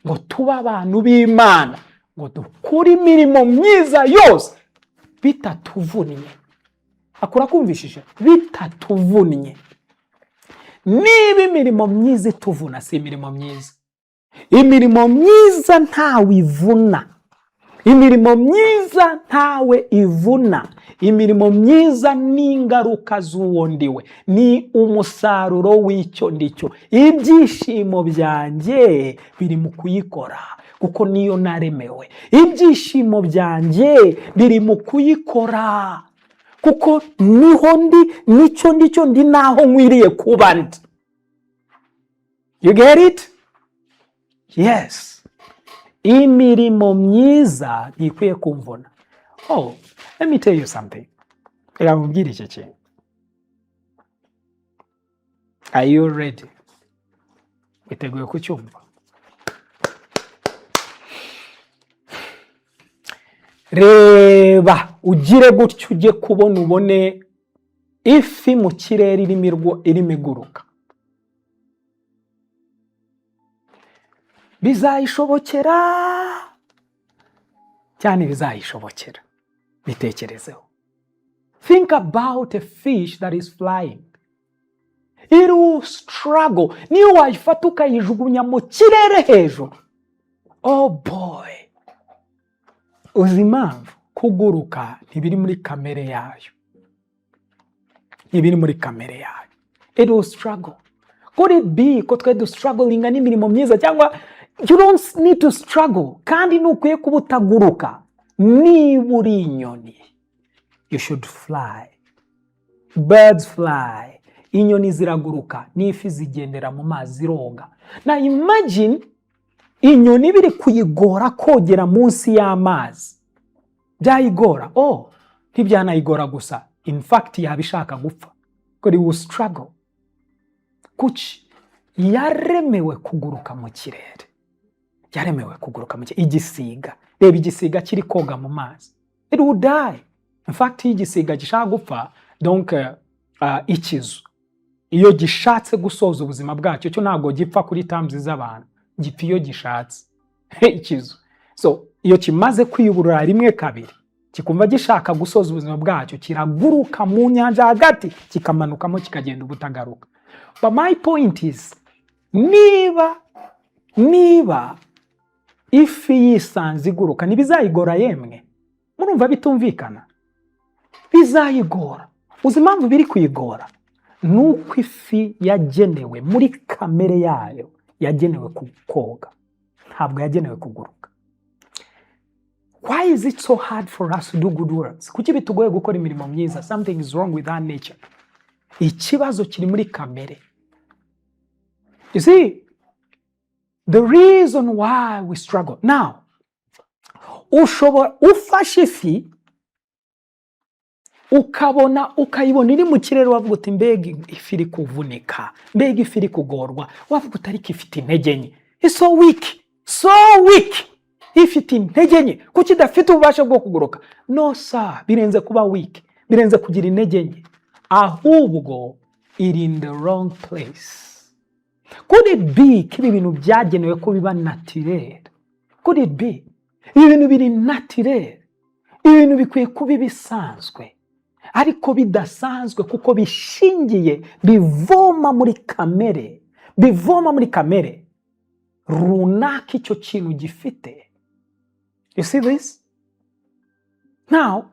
Speaker 2: ngo tube abantu b'Imana, ngo dukore imirimo myiza yose bitatuvunnye. Akura kumvishije bitatuvunnye. Niba imirimo myiza ituvuna, si imirimo myiza. Imirimo myiza ntawe ivuna, imirimo myiza ntawe ivuna. Imirimo myiza ni ingaruka z'uwo ndiwe, ni umusaruro w'icyo ndicyo. Ibyishimo byanjye biri mu kuyikora. Kuko niyo naremewe. Ibyishimo byanjye biri mu kuyikora, kuko niho ndi, nicyo ndicyo ndi, naho nkwiriye kuba ndi. You get it? Yes. Imirimo myiza ntikwiye kumvuna. Oh, let me tell you something. Reka nkubwire iki kintu. Are you ready? Witeguye kucyumva? Reba, ugire gutyo, ujye kubona ubone ifi mu kirere irimo iguruka. Bizayishobokera cyane, bizayishobokera. Bitekerezeho. Think about a fish that is flying. It will struggle. Niyo wayifata ukayijugunya mu kirere hejuru. Oh boy. Uzi impamvu? Kuguruka ntibiri muri kamere yayo. Ntibiri muri kamere yayo. It will struggle. Could it be ko twe dustrugglinga n'imirimo myiza, cyangwa you don't need to struggle, kandi ntukwiye kuba utaguruka. Niba uri inyoni, you should fly. Birds fly. Inyoni ziraguruka, n'ifi zigendera mu mazi ziroga. Na imagine inyoni biri kuyigora kogera munsi y'amazi. Byayigora? Oh, ntibyanayigora gusa. In fact, yaba ishaka gupfa. Kuko it will struggle. Kuki? Yaremewe kuguruka mu kirere. Yaremewe kuguruka mu kirere. Igisiga. Reba igisiga kiri koga mu mazi. It will die. In fact, iyo igisiga gishaka gupfa, donc ikizu, iyo gishatse gusoza ubuzima bwacyo, cyo ntabwo gipfa kuri terms z'abantu, gipfa iyo gishatse. Ikizu. So, iyo kimaze kwiyuburura rimwe kabiri, kikumva gishaka gusoza ubuzima bwacyo, kiraguruka mu nyanja hagati, kikamanukamo, kikagenda ubutagaruka. But my point is, niba ifi yisanze iguruka, ntibizayigora yemwe? Murumva bitumvikana? Bizayigora. Uzi impamvu biri kuyigora? Ni uko ifi yagenewe muri kamere yayo, yagenewe koga, ntabwo yagenewe kuguruka. Why is it so hard for us to do good works? Kuki bitugoye gukora imirimo myiza? Something is wrong with our nature. Ikibazo kiri muri kamere. You see, the reason why we struggle now, ushobora ufashe ifi ukabona, ukayibona iri mu kirere, wavuga uti: "Mbega ifi iri kuvunika, mbega ifi iri kugorwa." Wavuga uti: "Ariko ifite intege nke." It's so weak, so weak. Ifite intege nke, kuki idafite ububasha bwo kuguruka? No sir, birenze kuba weak, birenze kugira intege nke, ahubwo iri in the wrong place. Could it be ko ibi bintu byagenewe ko biba naturel? Could it be ibi bintu biri naturel? Ibi bintu bikwiye kuba ibisanzwe, ariko bidasanzwe, kuko bishingiye, bivoma muri kamere, bivoma muri kamere runaka icyo kintu gifite. You see this? Now,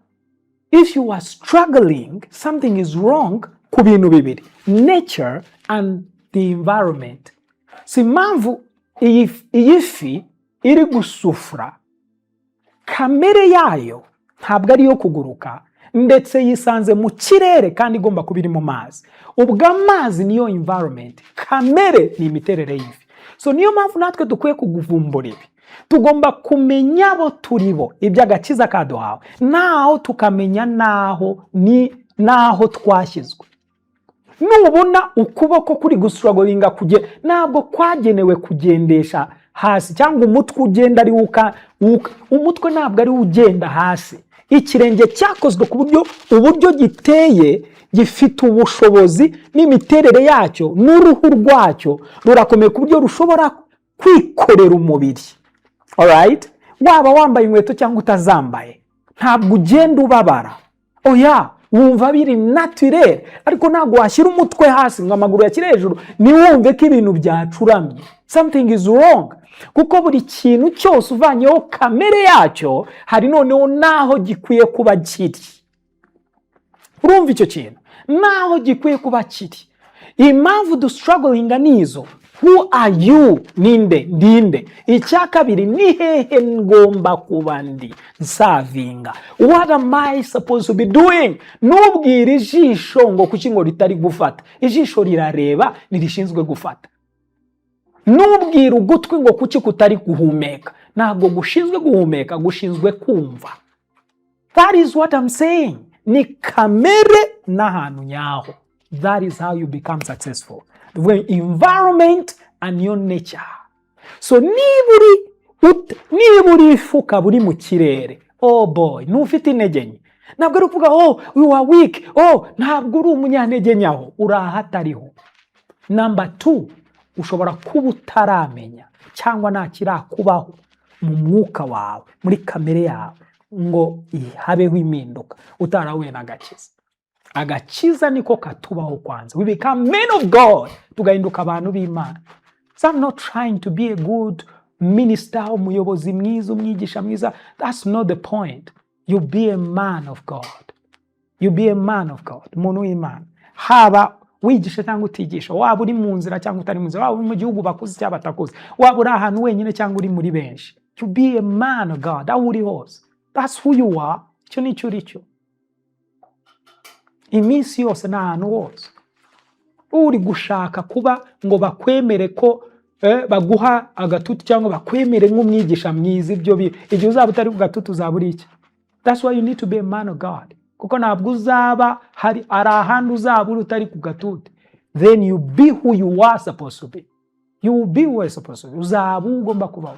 Speaker 2: if you are struggling, something is wrong ku bintu bibiri: nature and the environment. Si impamvu iyi fi iri gusufura, kamere yayo ntabwo ari iyo kuguruka, ndetse yisanze mu kirere kandi igomba kuba iri mu mazi. Ubwo amazi niyo environment, kamere ni imiterere y'ifi. So niyo mpamvu natwe dukwiye kuguvumbura ibi. Tugomba kumenya abo turi bo, iby'agakiza kaduhawe, naho tukamenya naho ni naho twashyizwe. Nubona ukuboko kuri gustrugglinga kuge, ntabwo kwagenewe kugendesha hasi, cyangwa umutwe ugenda ari umutwe ntabwo ari wo ugenda hasi. Ikirenge cyakozwe ku buryo uburyo giteye gifite ubushobozi n'imiterere yacyo n'uruhu rwacyo rurakomeye ku buryo rushobora kwikorera umubiri. Alright? Waba wambaye inkweto cyangwa utazambaye, ntabwo ugenda ubabara. Oya, wumva biri naturel, ariko ntabwo washyira umutwe hasi ngo amaguru yakire hejuru, ntiwumve ko ibintu byacuramye. Something is wrong, kuko buri kintu cyose uvanyeho kamere yacyo, hari noneho n'aho gikwiye kuba kiri. Urumva icyo kintu, n'aho gikwiye kuba kiri? Impamvu dustrugglinga ni izo. Who are you? Ninde? Ndinde? Icya kabiri, ni hehe ngomba kuba ndi nservinga? What am I supposed to be doing? Ntubwire ijisho ngo kuki ngo ritari gufata. Ijisho rirareba, ntirishinzwe gufata. Ntubwire ugutwi ngo kuki kutari guhumeka. Ntabwo gushinzwe guhumeka, gushinzwe kumva. That is what I'm saying. Ni kamere n'ahantu nyaho. That is how you become successful. The environment and your nature. So niba uri ifu ukaba uri mu kirere, oh boy, ntufite intege nke. Ntabwo ari ukuvuga, "Oh, you are weak." Oh, ntabwo uri umunyantege nyaho, uri ahatariho. Number two, ushobora kuba utaramenya cyangwa nta kirakubaho mu mwuka wawe, muri kamere yawe, ngo habeho impinduka, utarahuye n'agakiza. Agakiza niko katubaho kwanza. We become men of God, tugahinduka abantu b'Imana. So I'm not trying to be a good minister, umuyobozi mwiza, umwigisha mwiza. That's not the point. You be a man of God. You be a man of God, umuntu w'Imana. Haba wigisha cyangwa utigisha, waba uri mu nzira cyangwa utari mu nzira, waba uri mu gihugu bakuzi cyangwa batakuzi, waba uri ahantu wenyine cyangwa uri muri benshi, you be a man of God aho uri hose. That's who you are. Icyo ni cyo uri cyo iminsi yose n'ahantu hose. Uri gushaka kuba ngo bakwemere ko baguha agatuti cyangwa bakwemere nk'umwigisha mwiza, ibyo igihe uzaba utari ku gatuti uzaba uri iki? That's why you need to be a man of God, kuko ntabwo uzaba hari ahandi uzaba uri utari ku gatuti. Then you be who you are supposed to be. You will be who you are supposed to be. Uzaba uwo ugomba kubaho.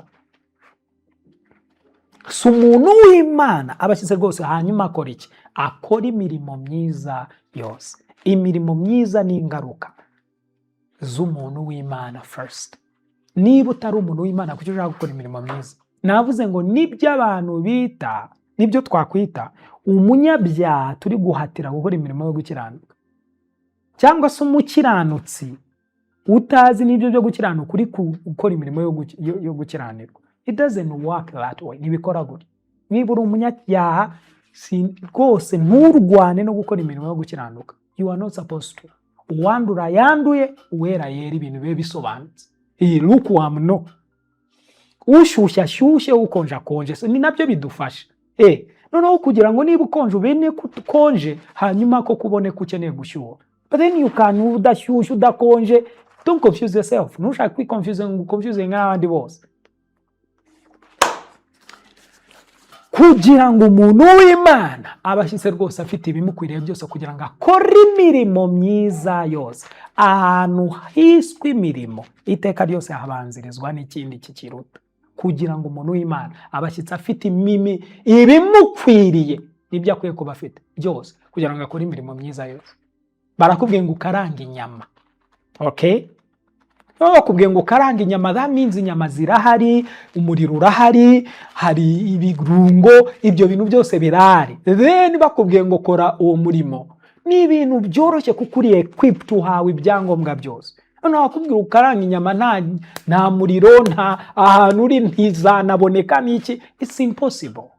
Speaker 2: Si umuntu w'Imana aba ashyize rwose, hanyuma akora iki? Akora imirimo myiza yose. Imirimo myiza ni ingaruka z'umuntu w'Imana first. Niba utari umuntu w'Imana, kuki ushaka gukora imirimo myiza? Navuze ngo nibyo abantu bita, nibyo twakwita umunyabyaha turi guhatira gukora imirimo yo gukiranuka, cyangwa se umukiranutsi utazi n'ibyo byo gukiranuka uri gukora imirimo yo gukiranirwa. It doesn't work that way. Ntibikora gutya. Niba uri umunyabyaha rwose nturwane no gukora imirimo yo gukiranuka. You are not supposed to. Uwandura yanduye, uwera yera. Ibintu bibe bisobanutse. Iyi lukewarm, no. Ushyushye ashyushye, ukonje akonje. So, ni nabyo bidufasha. Noneho kugira ngo niba ukonje ubene ko ukonje, hanyuma ko kubone ko ukeneye gushyuha. But then you can udashyushye, udakonje. Don't confuse yourself. Ntushake kwiconfuse ngo uconfuse nk'abandi bose. Kugira ngo umuntu w'Imana aba ashyitse rwose, afite ibimukwiriye byose kugira ngo akore imirimo myiza yose. Ahantu hiswe imirimo, iteka ryose habanzirizwa n'ikindi kikiruta. Kugira ngo umuntu w'Imana aba ashyitse, afite ibimukwiriye, nibyo akwiye kuba afite byose kugira ngo akore imirimo myiza yose. Barakubwiye ngo ukarange inyama, okay? Baba bakubwiye ngo ukarange inyama, that means inyama zirahari, umuriro urahari, hari ibirungo, ibyo bintu byose birahari. Then bakubwiye ngo kora uwo murimo, ni ibintu byoroshye kuko uri equipped, uhawe ibyangombwa byose. Noneho bakubwira ukaranga inyama, nta muriro, nta ahantu uri, ntizanaboneka n'iki, it's impossible.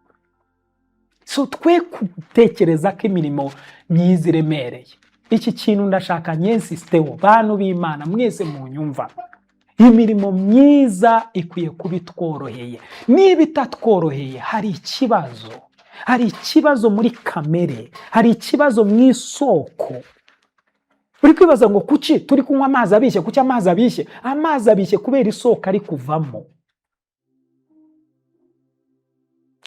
Speaker 2: So twe gutekereza ko imirimo myiza iremereye. Iki kintu ndashaka nyinsisteho, bantu b'Imana mwese munyumva. Imirimo myiza ikwiye kuba itworoheye. Niba itatworoheye, hari ikibazo. Hari ikibazo muri kamere, hari ikibazo mu isoko. Uri kwibaza ngo kuki turi kunywa amazi abishye? Kuki amazi abishye? Amazi abishye kubera isoko ari kuvamo.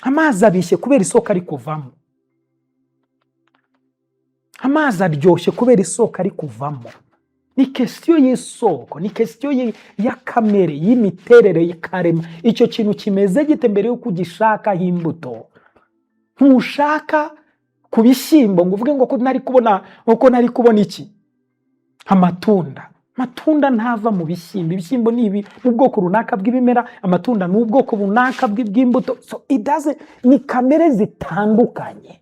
Speaker 2: Amazi abishye kubera isoko ari kuvamo. Amazi aryoshye kubera isoko ari kuvamo. Ni question y'isoko, ni question ya kamere, y'imiterere y'akarema. Icyo kintu kimeze gite mbere y'uko ugishakaho imbuto? Ntushaka ku bishyimbo ngo uvuge ngo ko nari kubona, uko nari kubona iki? Amatunda. Amatunda ntava mu bishyimbo. Ibishyimbo ni ibi, ni ubwoko runaka bw'ibimera. Amatunda ni ubwoko runaka bw'imbuto. So it doesn't, ni kamere zitandukanye.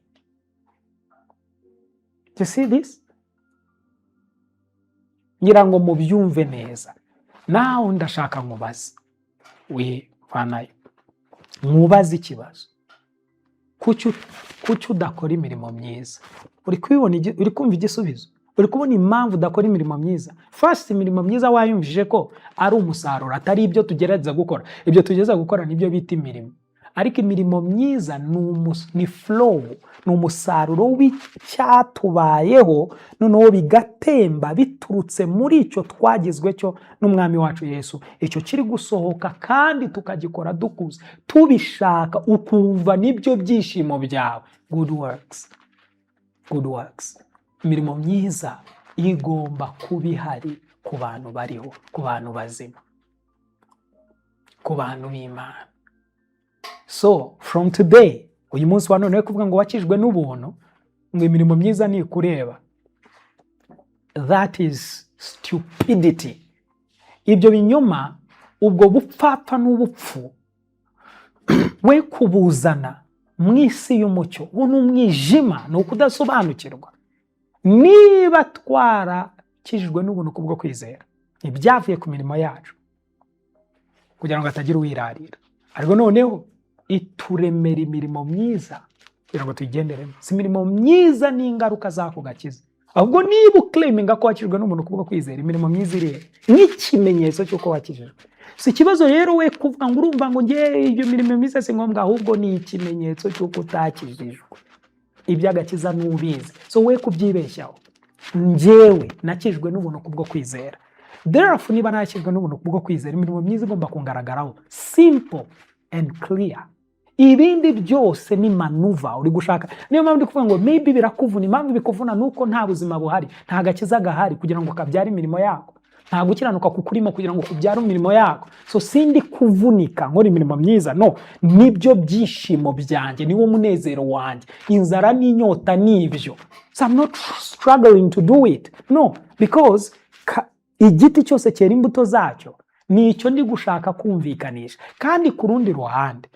Speaker 2: You see this? Ngira ngo mubyumve neza. Nawe ndashaka nkubaze, wivanayo, nkubaze ikibazo: kuki udakora imirimo myiza? Uri kubibona, uri kumva igisubizo? Uri kubona impamvu udakora imirimo myiza? First, imirimo myiza wayumvise ko ari umusaruro, atari ibyo tugerageza gukora. Ibyo tugerageza gukora nibyo bita imirimo, ariko imirimo myiza ni flow, ni umusaruro w'icyatubayeho, noneho bigatemba biturutse muri icyo twagizwe cyo n'Umwami wacu Yesu. Icyo kiri gusohoka kandi tukagikora dukuze, tubishaka, ukumva nibyo byishimo byawe. Good works, good works, imirimo myiza igomba kuba ihari ku bantu bariho, ku bantu bazima, ku bantu b'Imana. So from today, uyu munsi wa none, we kuvuga ngo wakijwe n'ubuntu, ngo imirimo myiza ntikureba, that is stupidity. Ibyo binyoma, ubwo bupfapfa n'ubupfu, we kubuzana mu isi y'umucyo. Uwo ni umwijima, ni ukudasobanukirwa. Niba twarakijijwe n'ubuntu kubwo kwizera, ntibyavuye ku mirimo yacu, kugira ngo hatagira uwirarira, ariko noneho ituremera imirimo myiza kugira ngo tuyigenderemo. Si imirimo myiza n'ingaruka z'ako gakiza, ahubwo niba uclaiminga ko wakijijwe n'ubuntu kubwo kwizera, imirimo myiza iri he nk'ikimenyetso cy'uko wakijijwe? Si ikibazo rero we kuvuga ngo urumva ngo ngewe ibyo mirimo myiza si ngombwa, ahubwo ni ikimenyetso cy'uko utakijijwe. Iby'agakiza n'ubizi, so we kubyibeshyaho. Njyewe nakijwe n'ubuntu kubwo kwizera. Therefore, niba nakijwe n'ubuntu kubwo kwizera, imirimo myiza igomba kungaragaraho, simple and clear. Ibindi byose ni maneuver uri gushaka. Niyo mpamvu ndi kuvuga ngo maybe birakuvuna. Impamvu bikuvuna ni uko nta buzima buhari, nta gakiza gahari kugira ngo kabyare imirimo yako, nta gukiranuka kukurimo kugira ngo kubyare imirimo yako. So sindi kuvunika nkora imirimo myiza, no nibyo byishimo byanjye, niwo munezero wanjye, inzara n'inyota nibyo. So I'm not struggling to do it, no, because igiti cyose cyera imbuto zacyo. Ni icyo ndi gushaka kumvikanisha. Kandi ku rundi ruhande,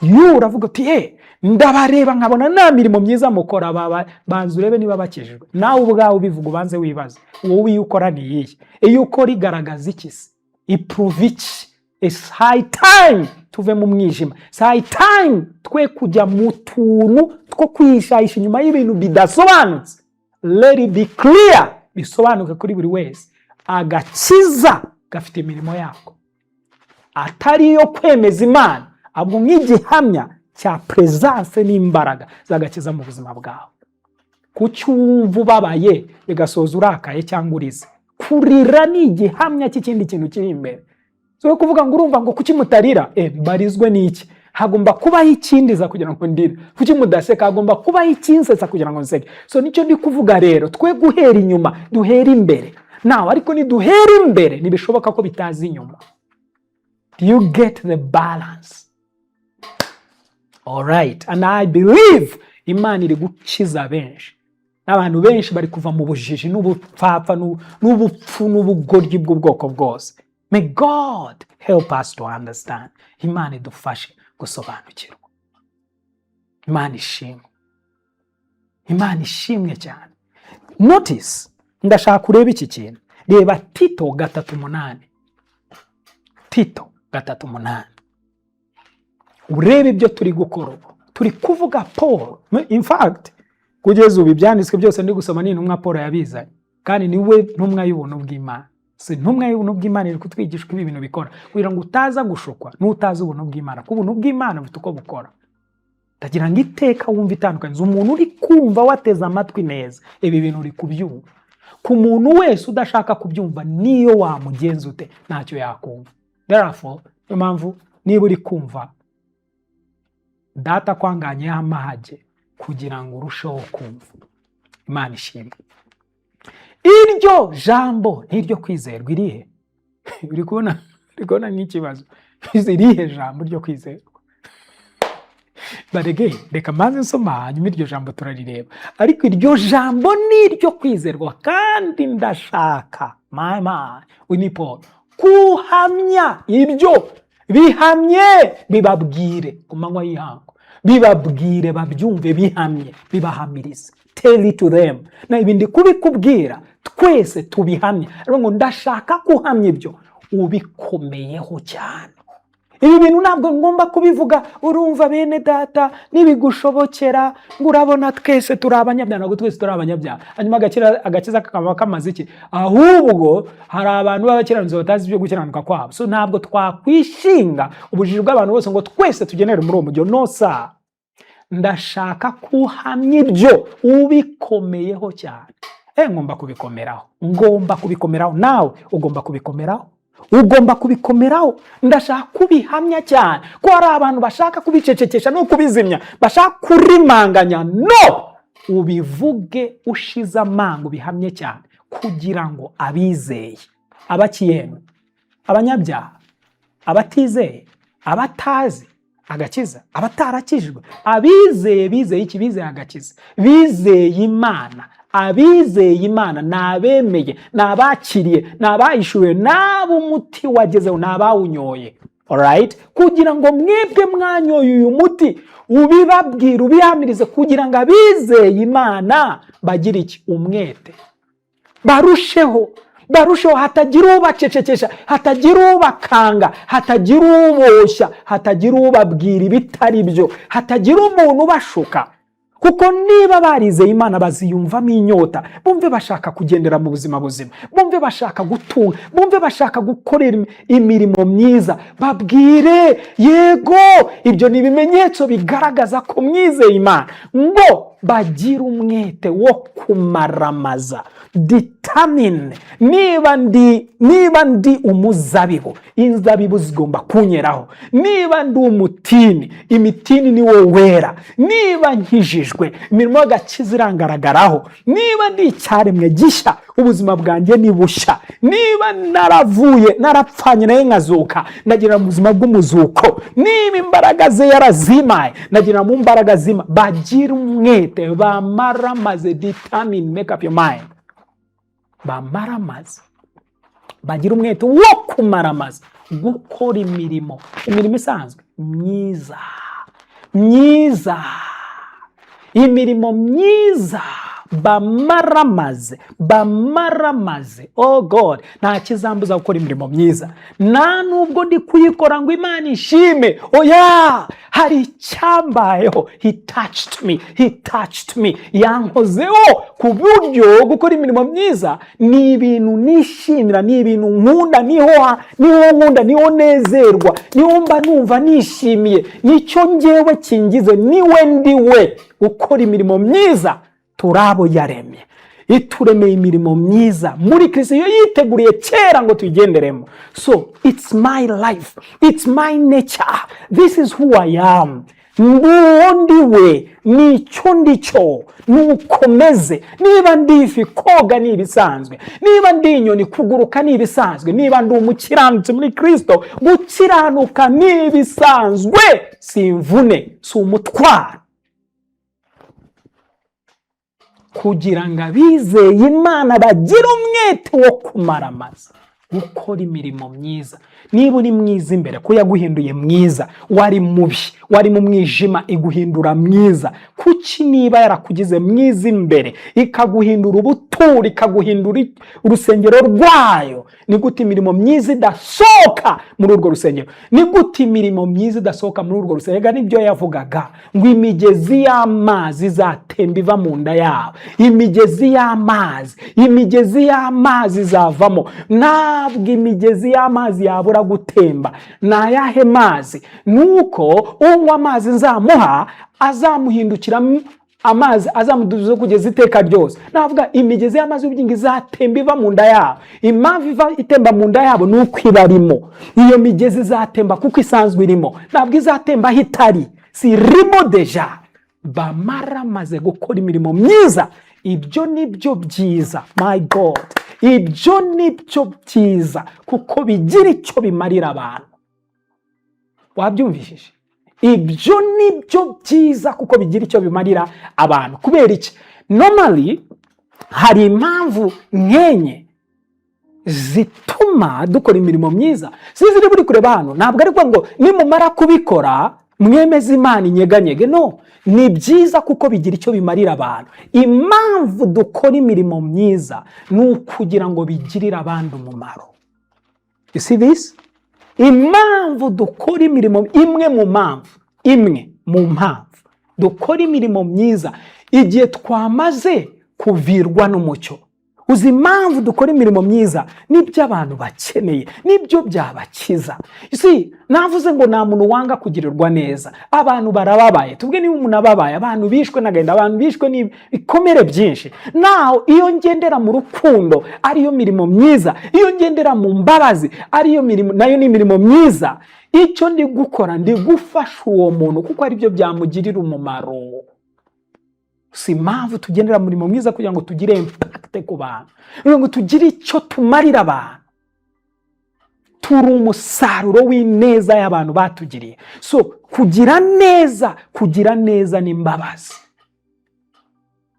Speaker 2: iyo uravuga uti: "Eh, ndabareba nkabona nta mirimo myiza mukora," baba banza urebe niba bakijijwe. Nawe ubwawe ubivuga, ubanze wibaze: wowe iyo ukora ni iyihe? Iyo ukora igaragaza iki se? Iprova iki? It's high time tuve mu mwijima. It's high time twe kujya mu tuntu two kwihishahisha inyuma y'ibintu bidasobanutse. Let it be clear, bisobanuke kuri buri wese. Agakiza gafite imirimo yako, atari iyo kwemeza Imana, ahubwo nk'igihamya cya presence n'imbaraga z'agakiza mu buzima bwawe. Kuki wumva ubabaye bigasoza urakaye cyangwa urize? Kurira ni igihamya cy'ikindi kintu kiri imbere. So kuvuga ngo urumva ngo kuki mutarira, mbarizwe n'iki? Hagomba kubaho ikindiza kugira ngo ndire. Kuki mudaseka? Hagomba kubaho ikinsetsa kugira ngo nseke. So nicyo ndi kuvuga rero, twe guhera inyuma, duhera imbere nawe. Ariko niduhera imbere, ntibishoboka ko bitaza inyuma. Do you get the balance? Alright, and I believe Imana iri gukiza benshi, n'abantu benshi bari kuva mu bujiji n'ubupfapfa n'ubupfu n'ubugoryi bw'ubwoko bwose. May God help us to understand. Imana idufashe gusobanukirwa. Imana ishimwe, Imana ishimwe cyane. Notice, ndashaka urebe iki kintu. Reba Tito 3:8, Tito 3:8, urebe ibyo turi gukora ubu. Turi kuvuga Paul. In fact, kugeza ubu ibyanditswe byose ndi gusoma ni intumwa Paul yabizanye, kandi niwe ntumwa y'ubuntu bw'Imana. Si intumwa y'ubuntu bw'Imana iri kutwigisha uko ibi bintu bikora, kugira ngo utaza gushukwa n'utazi ubuntu bw'Imana, kuko ubuntu bw'Imana bufite uko bukora. Ndagira ngo iteka wumve itandukanye. Umuntu uri kumva, wateze amatwi neza, ibi bintu uri kubyumva. Ku muntu wese udashaka kubyumva, niyo wamugenza ute, ntacyo yakumva. Therefore, niyo mpamvu niba uri kumva, Data kwanganyeho amahage kugira ngo urusheho kumva. Imana ishimwe. Iryo jambo ni iryo kwizerwa. Irihe? Uri kubona nk'ikibazo, irihe jambo ryo kwizerwa? Barege, reka mbanze nsoma, hanyuma iryo jambo turarireba. Ariko iryo jambo ni iryo kwizerwa, kandi ndashaka, my my, uyu ni Paul, kuhamya ibyo bihamye, bibabwire ku manywa y'ihangu, bibabwire babyumve, bihamye, bibahamirize. Tell it to them. Na ibi ndi kubikubwira, twese tubihamye. Aravuga ngo ndashaka kuhamya ibyo ubikomeyeho cyane. Ibi bintu ntabwo ngomba kubivuga. Urumva, bene data, nibigushobokera ngo urabona twese turi abanyabyaha. Ntabwo twese turi abanyabyaha. Hanyuma agakiza kakaba kamaze iki? Ahubwo hari abantu b'abakiranutsi batazi ibyo gukiranuka kwabo. So ntabwo twakwishinga ubujiji bw'abantu bose ngo twese tugenere muri uwo mujyo. No sa, ndashaka kuhamya ibyo ubikomeyeho cyane. Ngomba kubikomeraho, ngomba kubikomeraho, nawe ugomba kubikomeraho, ugomba kubikomeraho. Ndashaka kubihamya cyane ko hari abantu bashaka kubicecekesha no kubizimya, bashaka kurimanganya. No ubivuge ushize amanga, ubihamye cyane, kugira ngo abizeye, abakiyemwe, abanyabyaha, abatizeye, abatazi agakiza, abatarakijwe, abizeye. Bizeye iki? Bizeye agakiza, bizeye Imana. Abizeye Imana ni abemeye, ni abakiriye, ni abayishyuriwe, n'abo umuti wagezeho, ni abawunyoye. Alright? Kugira ngo mwebwe mwanyoye uyu muti, ubibabwire, ubihamirize, kugira ngo abizeye Imana bagire iki? Umwete, barusheho, barusheho, hatagira ubacecekesha, hatagira ubakanga, hatagira uboshya, hatagira ubabwira ibitari byo, hatagira umuntu ubashuka. Kuko niba barizeye Imana, baziyumvamo inyota, bumve bashaka kugendera mu buzima buzima, bumve bashaka gutunga, bumve bashaka gukorera imirimo myiza. Babwire yego, ibyo ni ibimenyetso bigaragaza ko mwizeye Imana, ngo bagire umwete wo kumaramaza. Determine: niba ndi umuzabibu, inzabibu zigomba kunyeraho. Niba ndi umutini, imitini ni wo wera. Niba nkijijwe, imirimo y'agakiza irangaragaraho. Niba ndi icyaremwe gishya, ubuzima bwanjye ni bushya. Niba naravuye, narapfanye nawe nkazuka, ndagira mu buzima bw'umuzuko. Niba imbaraga ze yarazimaye, ndagira mu mbaraga zima. Bagira umwete, bamaramaze. Determine, make up your mind. Bamaramaze, bagira umwete wo kumaramaza gukora imirimo isanzwe myiza, myiza, imirimo myiza. Bamaramaze, bamaramaze. Oh God, nta kizambuza gukora imirimo myiza. Nta nubwo ndi kuyikora ngo Imana ishime, oya. Hari icyambayeho. He touched me, he touched me, yankozeho ku buryo gukora imirimo myiza ni ibintu nishimira, ni ibintu nkunda, niho nkunda, niho nezerwa, niho mba numva nishimiye, nicyo ngewe kingize, niwe ndiwe. Gukora imirimo myiza, turi abo yaremye, ituremeye imirimo myiza muri Kristo, iyo yiteguriye kera ngo tuyigenderemo. So it's my life, it's my nature, this is who I am. Uwo ndiwe, nicyo ndicyo, nukomeze. Niba ndi ifi, koga ni ibisanzwe. Niba ndi inyoni, kuguruka ni ibisanzwe. Niba ndi umukiranutsi muri Kristo, gukiranuka ni ibisanzwe, si imvune, si umutwaro. Kugira ngo abizeye Imana bagire umwete wo kumaramaza gukora imirimo myiza. Niba uri mwiza imbere, ko yaguhinduye mwiza, wari mubi, wari mu mwijima, iguhindura mwiza. Kuki niba yarakugize mwiza imbere, ikaguhindura ubuturo, ikaguhindura urusengero rwayo, ni gute imirimo myiza idasohoka muri urwo rusengero? Ni gute imirimo myiza idasohoka muri urwo rusengero? Ega nibyo yavugaga ngo imigezi y'amazi izatemba iva mu nda yabo. Imigezi y'amazi, imigezi y'amazi izavamo. Ntabwo imigezi y'amazi yabura gutemba. Ni ayahe mazi? Nuko unywa amazi nzamuha azamuhindukira amazi azamuduza kugeza iteka ryose. Navuga imigezi y'amazi y'ubugingo izatemba iva mu nda yabo. Impamvu iva itemba mu nda yabo ni uko ibarimo. Iyo migezi izatemba kuko isanzwe irimo, ntabwo izatemba aho itari, si irimo déjà. Bamaramaze gukora imirimo myiza. Ibyo ni byo byiza, my God, ibyo ni byo byiza kuko bigira icyo bimarira abantu. Wabyumvishije? Ibyo ni byo byiza kuko bigira icyo bimarira abantu. Kubera iki? Normally hari impamvu nkenye zituma dukora imirimo myiza. Sinzi niba uri kureba hano. Ntabwo ari ngo nimumara kubikora mwemeze Imana inyeganyege. No, ni byiza kuko bigira icyo bimarira abantu. Impamvu dukora imirimo myiza ni ukugira ngo bigirire abandi umumaro. You see this? Impamvu dukora imirimo, imwe mu mpamvu dukora imirimo myiza igihe twamaze kuvirwa n'umucyo, uzi impamvu dukora imirimo myiza? Nibyo abantu bakeneye, nibyo byabakiza. Si navuze ngo nta muntu wanga kugirirwa neza. Abantu barababaye. Tubwe niba umuntu ababaye, abantu bishwe n'agahinda, abantu bishwe n'ibikomere byinshi. Naho iyo ngendera mu rukundo, ariyo mirimo myiza, iyo ngendera mu mbabazi, ariyo mirimo, nayo ni imirimo myiza. Icyo ndi gukora, ndi gufasha uwo muntu kuko aribyo byamugirira umumaro. Si impamvu tugendera mu murimo mwiza kugira ngo tugire impact ku bantu, kugira ngo tugire icyo tumarira abantu. Turi umusaruro w'ineza y'abantu batugiriye. So kugira neza n'imbabazi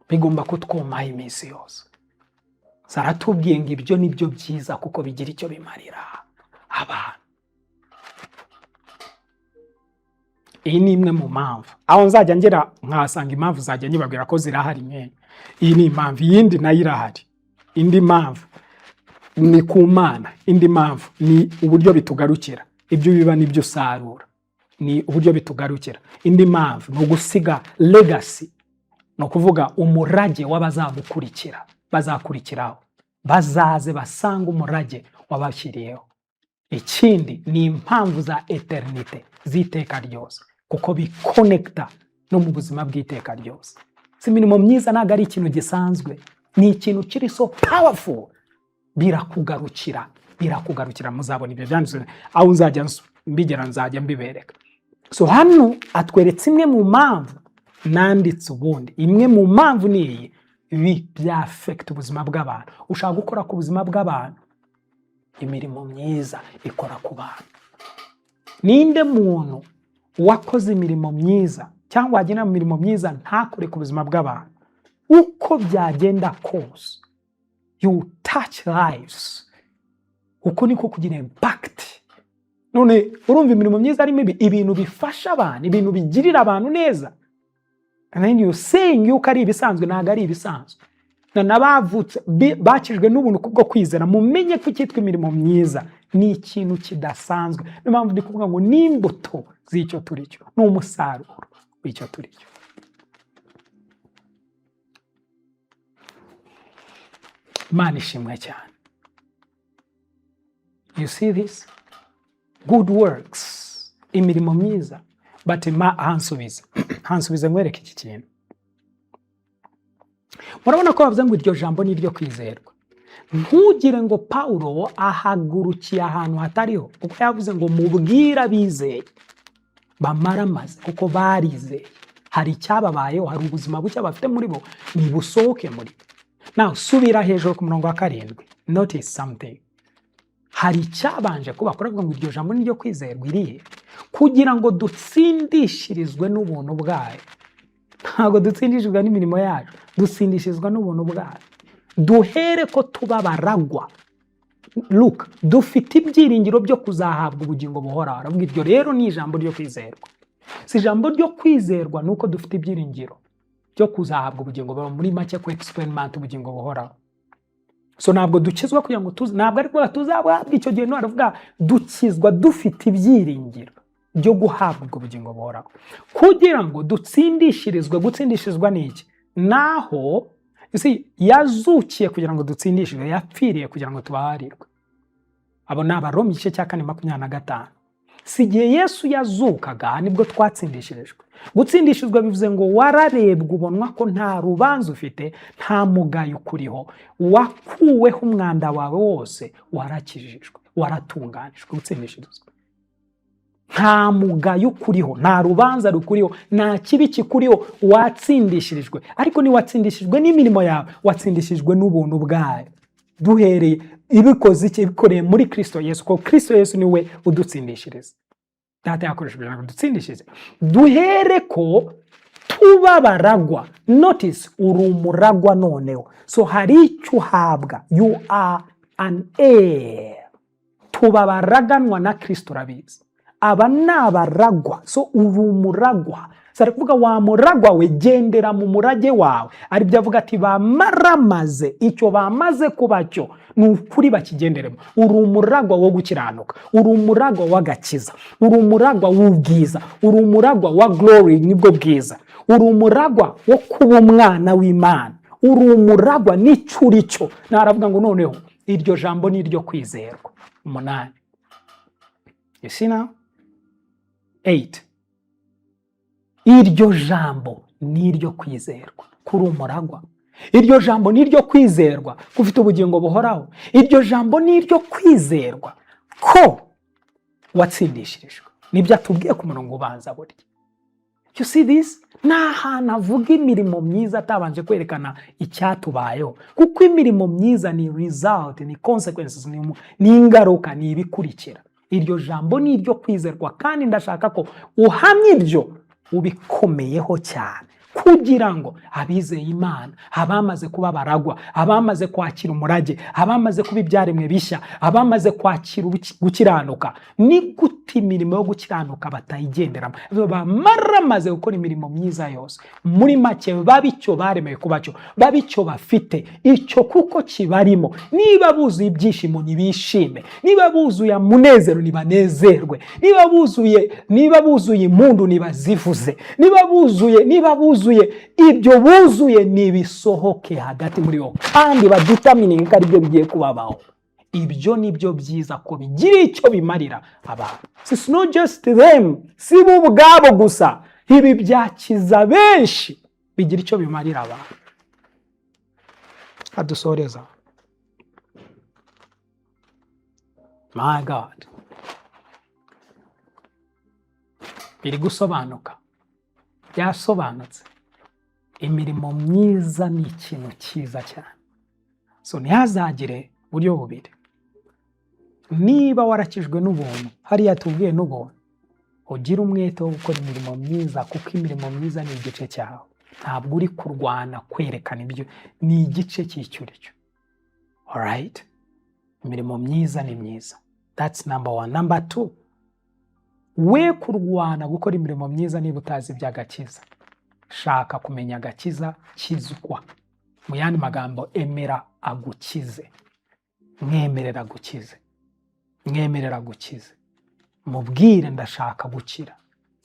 Speaker 2: bigomba kutwomaho iminsi yose. Zaratubwiye ngo ibyo ni byo byiza kuko bigira icyo bimarira abantu. Iyi ni imwe mu mpamvu. Aho nzajya ngera nkahasanga impamvu, zajya nyibabwira ko zirahari nyine. Iyi ni impamvu, iyindi nayo irahari. Indi mpamvu ni ku Mana, indi mpamvu ni uburyo bitugarukira. Ibyo biba nibyo usarura, ni uburyo bitugarukira. Indi mpamvu ni ugusiga legacy, ni ukuvuga umurage w'abazagukurikira, bazakurikiraho, bazaze basanga umurage wabashyiriyeho. Ikindi ni impamvu za éternité, z'iteka ryose, kuko bikonekita no mu buzima bw'iteka ryose. Si imirimo myiza ntabwo ari ikintu gisanzwe, ni ikintu kiri so powerful. Birakugarukira, birakugarukira. Muzabona ibyo byanditswe, aho nzajya mbigera nzajya mbibereka. So hano atweretse imwe mu mpamvu nanditse. Ubundi imwe mu mpamvu ni iyi: ibi byafekita ubuzima bw'abantu. Ushaka gukora ku buzima bw'abantu, imirimo myiza ikora ku bantu. Ninde muntu wakoze imirimo myiza cyangwa wagenda mu mirimo myiza ntakore ku buzima bw'abantu? Uko byagenda kose, you touch lives. Uko niko kugira impact. None urumva imirimo myiza ari mibi? Ibintu bifasha abantu, ibintu bigirira abantu neza, and then you saying yuko ari ibisanzwe. Ntabwo ari ibisanzwe. N'abavutse bakijwe n'ubuntu kubwo kwizera, mumenye ko icyitwa imirimo myiza ni ikintu kidasanzwe. Niyo mpamvu ndi kuvuga ngo ni imbuto z'icyo turi cyo, ni umusaruro w'icyo turi cyo. Imana ishimwe cyane. You see this good works, imirimo myiza. But ma hansubize, hansubize nkwereke iki kintu. Murabona ko bavuze ngo iryo jambo ni iryo kwizerwa. Ntugire ngo Pawulo ahagurukiye ahantu hatariho, kuko yavuze ngo mubwire abizeye bamaramaze, kuko barizeye, hari icyababayeho, hari ubuzima bushya bafite muri bo, nibusohoke muri bo. Nawe subira hejuru ku murongo wa 7. Notice something. Hari icyabanje kuba. Kuravuga ngo iryo jambo ni ryo kwizerwa. Irihe? Kugira ngo dutsindishirizwe n'ubuntu bwayo. Ntabwo dutsindishirizwa n'imirimo yacu, dutsindishirizwa n'ubuntu bwayo. Duhere ko tuba abaragwa. Look, dufite ibyiringiro byo kuzahabwa ubugingo buhoraho. Aravuga iryo rero ni ijambo ryo kwizerwa. Si ijambo ryo kwizerwa ni uko dufite ibyiringiro byo kuzahabwa ubugingo buhoraho. Muri make, ku experiment ubugingo buhoraho. So ntabwo dukizwa kugira ngo tuzi, ntabwo ari kuvuga tuzabuhabwa icyo gihe. No, aravuga dukizwa dufite ibyiringiro byo guhabwa ubwo bugingo buhoraho, kugira ngo dutsindishirizwe. Gutsindishirizwa ni iki? Naho you see, yazukiye kugira ngo dutsindishijwe, yapfiriye kugira ngo tubabarirwe. Abo ni Abaroma igice cya 4, 25. Si igihe Yesu yazukaga nibwo twatsindishirijwe. Gutsindishirizwa bivuze ngo wararebwa, ubonwa ko nta rubanza ufite, nta mugayo ukuriho, wakuweho umwanda wawe wose, warakijijwe, waratunganijwe. Gutsindishirizwa, nta mugayo ukuriho, nta rubanza rukuriho, nta kibi kikuriho, watsindishirijwe. Ariko ntiwatsindishijwe n'imirimo yawe, watsindishijwe n'ubuntu bwayo. Duhereye ibikoze iki? Ibikoreye muri Kristo Yesu, kuko Kristo Yesu niwe udutsindishiriza. Data yakoresheje kugira ngo dutsindishirize. Duhere ko tuba baragwa. Notice, uri umuragwa noneho. So hari icyo uhabwa, you are an heir. Tuba baraganwa na Kristo. Urabizi, aba ni abaragwa. So uri umuragwa. Ari kuvuga wa muragwa we, gendera mu murage wawe. Aribyo avuga ati bamaramaze icyo bamaze kuba cyo, ni ukuri bakigenderemo. Uri umuragwa wo gukiranuka, uri umuragwa w'agakiza, uri umuragwa w'ubwiza, uri umuragwa wa glory, nibwo bwiza, uri umuragwa wo kuba umwana w'Imana, uri umuragwa n'icyo uri cyo. Naravuga ngo noneho iryo jambo ni iryo kwizerwa. 8, you see now, 8, iryo jambo ni iryo kwizerwa kuri umuragwa, iryo jambo ni iryo kwizerwa ko ufite ubugingo buhoraho, iryo jambo ni iryo kwizerwa ko watsindishirijwe. Nibyo atubwiye ku murongo ubanza burya. You see this? Ni ahantu avuga imirimo myiza atabanje kwerekana icyatubayeho, kuko imirimo myiza ni result, ni consequences, ni ingaruka, ni ibikurikira. Iryo jambo ni iryo kwizerwa, kandi ndashaka ko uhamya ibyo ubikomeyeho cyane, kugira ngo abizeye Imana, abamaze kuba baragwa, abamaze kwakira umurage, abamaze kuba ibyaremwe bishya, abamaze kwakira gukiranuka, ni gute imirimo yo gukiranuka batayigenderamo? Bamaramaze gukora imirimo myiza yose. Muri make, babe icyo baremewe kuba cyo, babe icyo bafite icyo kuko kibarimo. Niba buzuye ibyishimo, nibishime. Niba buzuye umunezero, nibanezerwe. Niba buzuye impundu, nibazivuze. Niba buzuye ibyo buzuye, nibisohoke hagati muri bo, kandi badetermininge ko aribyo bigiye kubabaho. Ibyo ni byo byiza ko bigira icyo bimarira abantu. It's not just them, si bo ubwabo gusa, ibi byakiza benshi, bigira icyo bimarira abantu. Adusoreza, my God, biri gusobanuka, byasobanutse. Imirimo myiza ni ikintu cyiza cyane. So ntihazagire buryo bubiri. Niba warakijwe n'ubuntu, hariya tubwiye n'ubuntu, ugire umwete wo gukora imirimo myiza, kuko imirimo myiza ni igice cyawe. Ntabwo uri kurwana kwerekana ibyo, ni igice cy'icyo uri cyo. Alright, imirimo myiza ni myiza. That's number one. Number two, we kurwana gukora imirimo myiza niba utazi iby'agakiza. Shaka kumenya agakiza, kizwa. Mu yandi magambo, emera agukize, mwemerera agukize, mwemerera agukize. Mubwire: ndashaka gukira,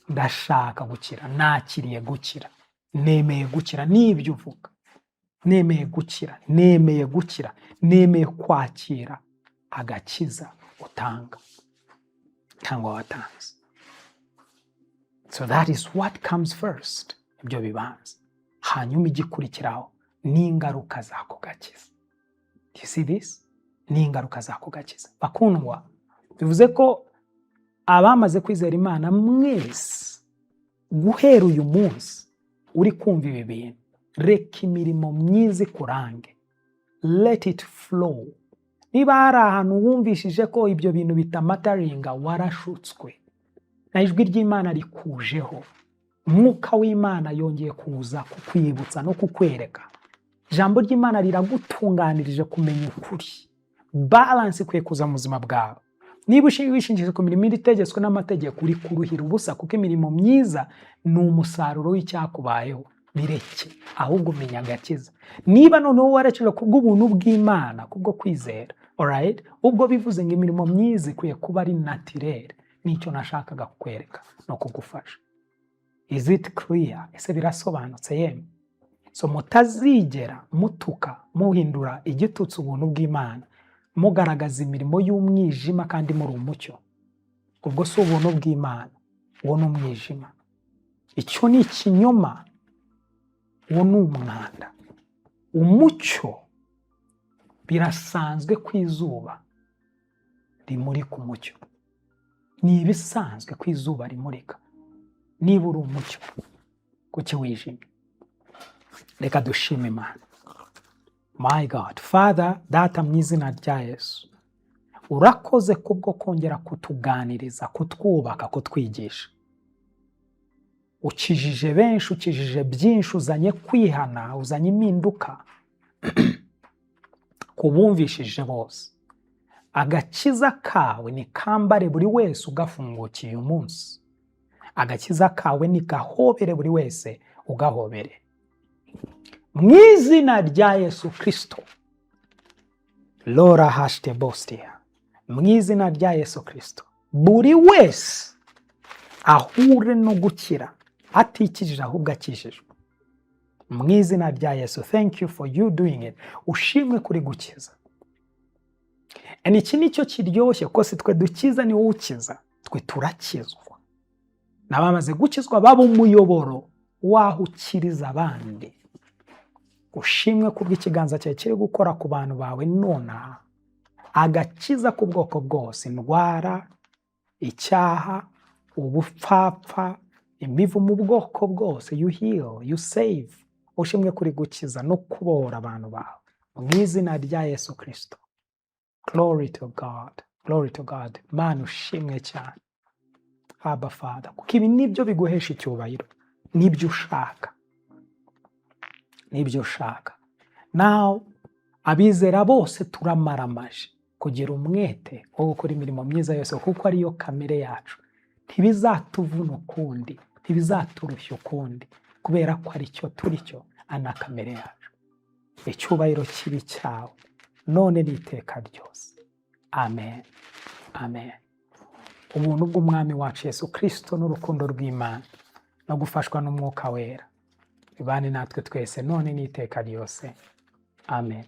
Speaker 2: ndashaka gukira, nakiriye gukira, nemeye gukira n'ibyo uvuga, nemeye gukira, nemeye gukira, nemeye kwakira agakiza utanga cyangwa watanze. So that is what comes first, ibyo bibanza. Hanyuma igikurikiraho ni ingaruka z'ako gakiza. You see this? Ni ingaruka z'ako gakiza. Bakundwa, bivuze ko abamaze kwizera Imana mwese, guhera uyu munsi uri kumva ibi bintu, reka imirimo myiza ikurange. Let it flow. Niba hari ahantu wumvishije ko ibyo bintu bitamatteringa, warashutswe na ijwi ry'Imana rikujeho. Umwuka w'Imana yongeye kuza kukwibutsa no kukwereka. Ijambo ry'Imana riragutunganirije kumenya ukuri. Balance ikwiye kuza mu buzima bwawe. Niba wishingikirije ku mirimo itegetswe n'amategeko, uri kuruhira ubusa, kuko imirimo myiza ni umusaruro w'icyakubayeho. Bireke, ahubwo umenya agakiza. Niba noneho warakijwe kubw'ubuntu bw'Imana, kubwo kwizera, alright, ubwo bivuze ngo imirimo myiza ikwiye kuba ari naturel. Nicyo nashakaga kukwereka no kugufasha. Is it clear? Ese birasobanutse yemwe? So mutazigera mutuka, muhindura igitutsi ubuntu bw'Imana, mugaragaza imirimo y'umwijima kandi muri umucyo. Ubwo si ubuntu bw'Imana, uwo ni umwijima. Icyo ni ikinyoma, uwo ni umwanda. Umucyo, birasanzwe ko izuba rimurika umucyo, ni ibisanzwe ko izuba rimurika. Niba uri umucyo, kuki wijimye? Reka dushime Imana. My God, Father, Data, mu izina rya Yesu, urakoze kubwo kongera kutuganiriza, kutwubaka, kutwigisha. Ukijije benshi, ukijije byinshi, uzanye kwihana, uzanye impinduka ku bumvishije bose. Agakiza kawe ni kambare buri wese ugafungukiye uyu munsi. Agakiza kawe ni gahobere buri wese, ugahobere mu izina rya Yesu Kirisito. Lora hashite bostia, mu izina rya Yesu Kirisito, buri wese ahure no gukira, atikijije ahubwo akijijwe, mu izina rya Yesu. Thank you for you doing it. Ushimwe kuri gukiza. And iki nicyo kiryoshye, ko si twe dukiza, ni wowe ukiza. Twe turakizwa, n'abamaze gukizwa baba umuyoboro w'aho ukiriza abandi. Ushimwe kubw'ikiganza cyawe kiri gukora ku bantu bawe nonaha, agakiza k'ubwoko bwose: indwara, icyaha, ubupfapfa, imivu mu bwoko bwose. You heal, you save. Ushimwe kuri gukiza no kubohora abantu bawe mu izina rya Yesu Kirisito. Glory to God, glory to God. Mana, ushimwe cyane, Abba Father, kuko ibi nibyo biguhesha icyubahiro, nibyo ushaka, nibyo ushaka. Now abizera bose turamaramaje kugira umwete wo gukora imirimo myiza yose, kuko ariyo kamere yacu. Ntibizatuvuna ukundi, ntibizaturushya ukundi, kubera ko ari cyo turi cyo, ana kamere yacu. Icyubahiro kibi cyawe none n'iteka ryose. Amen, amen. Ubuntu bw'Umwami wacu Yesu Kirisito n'urukundo rw'Imana no gufashwa n'Umwuka Wera bibane natwe twese none n'iteka ryose. Amen.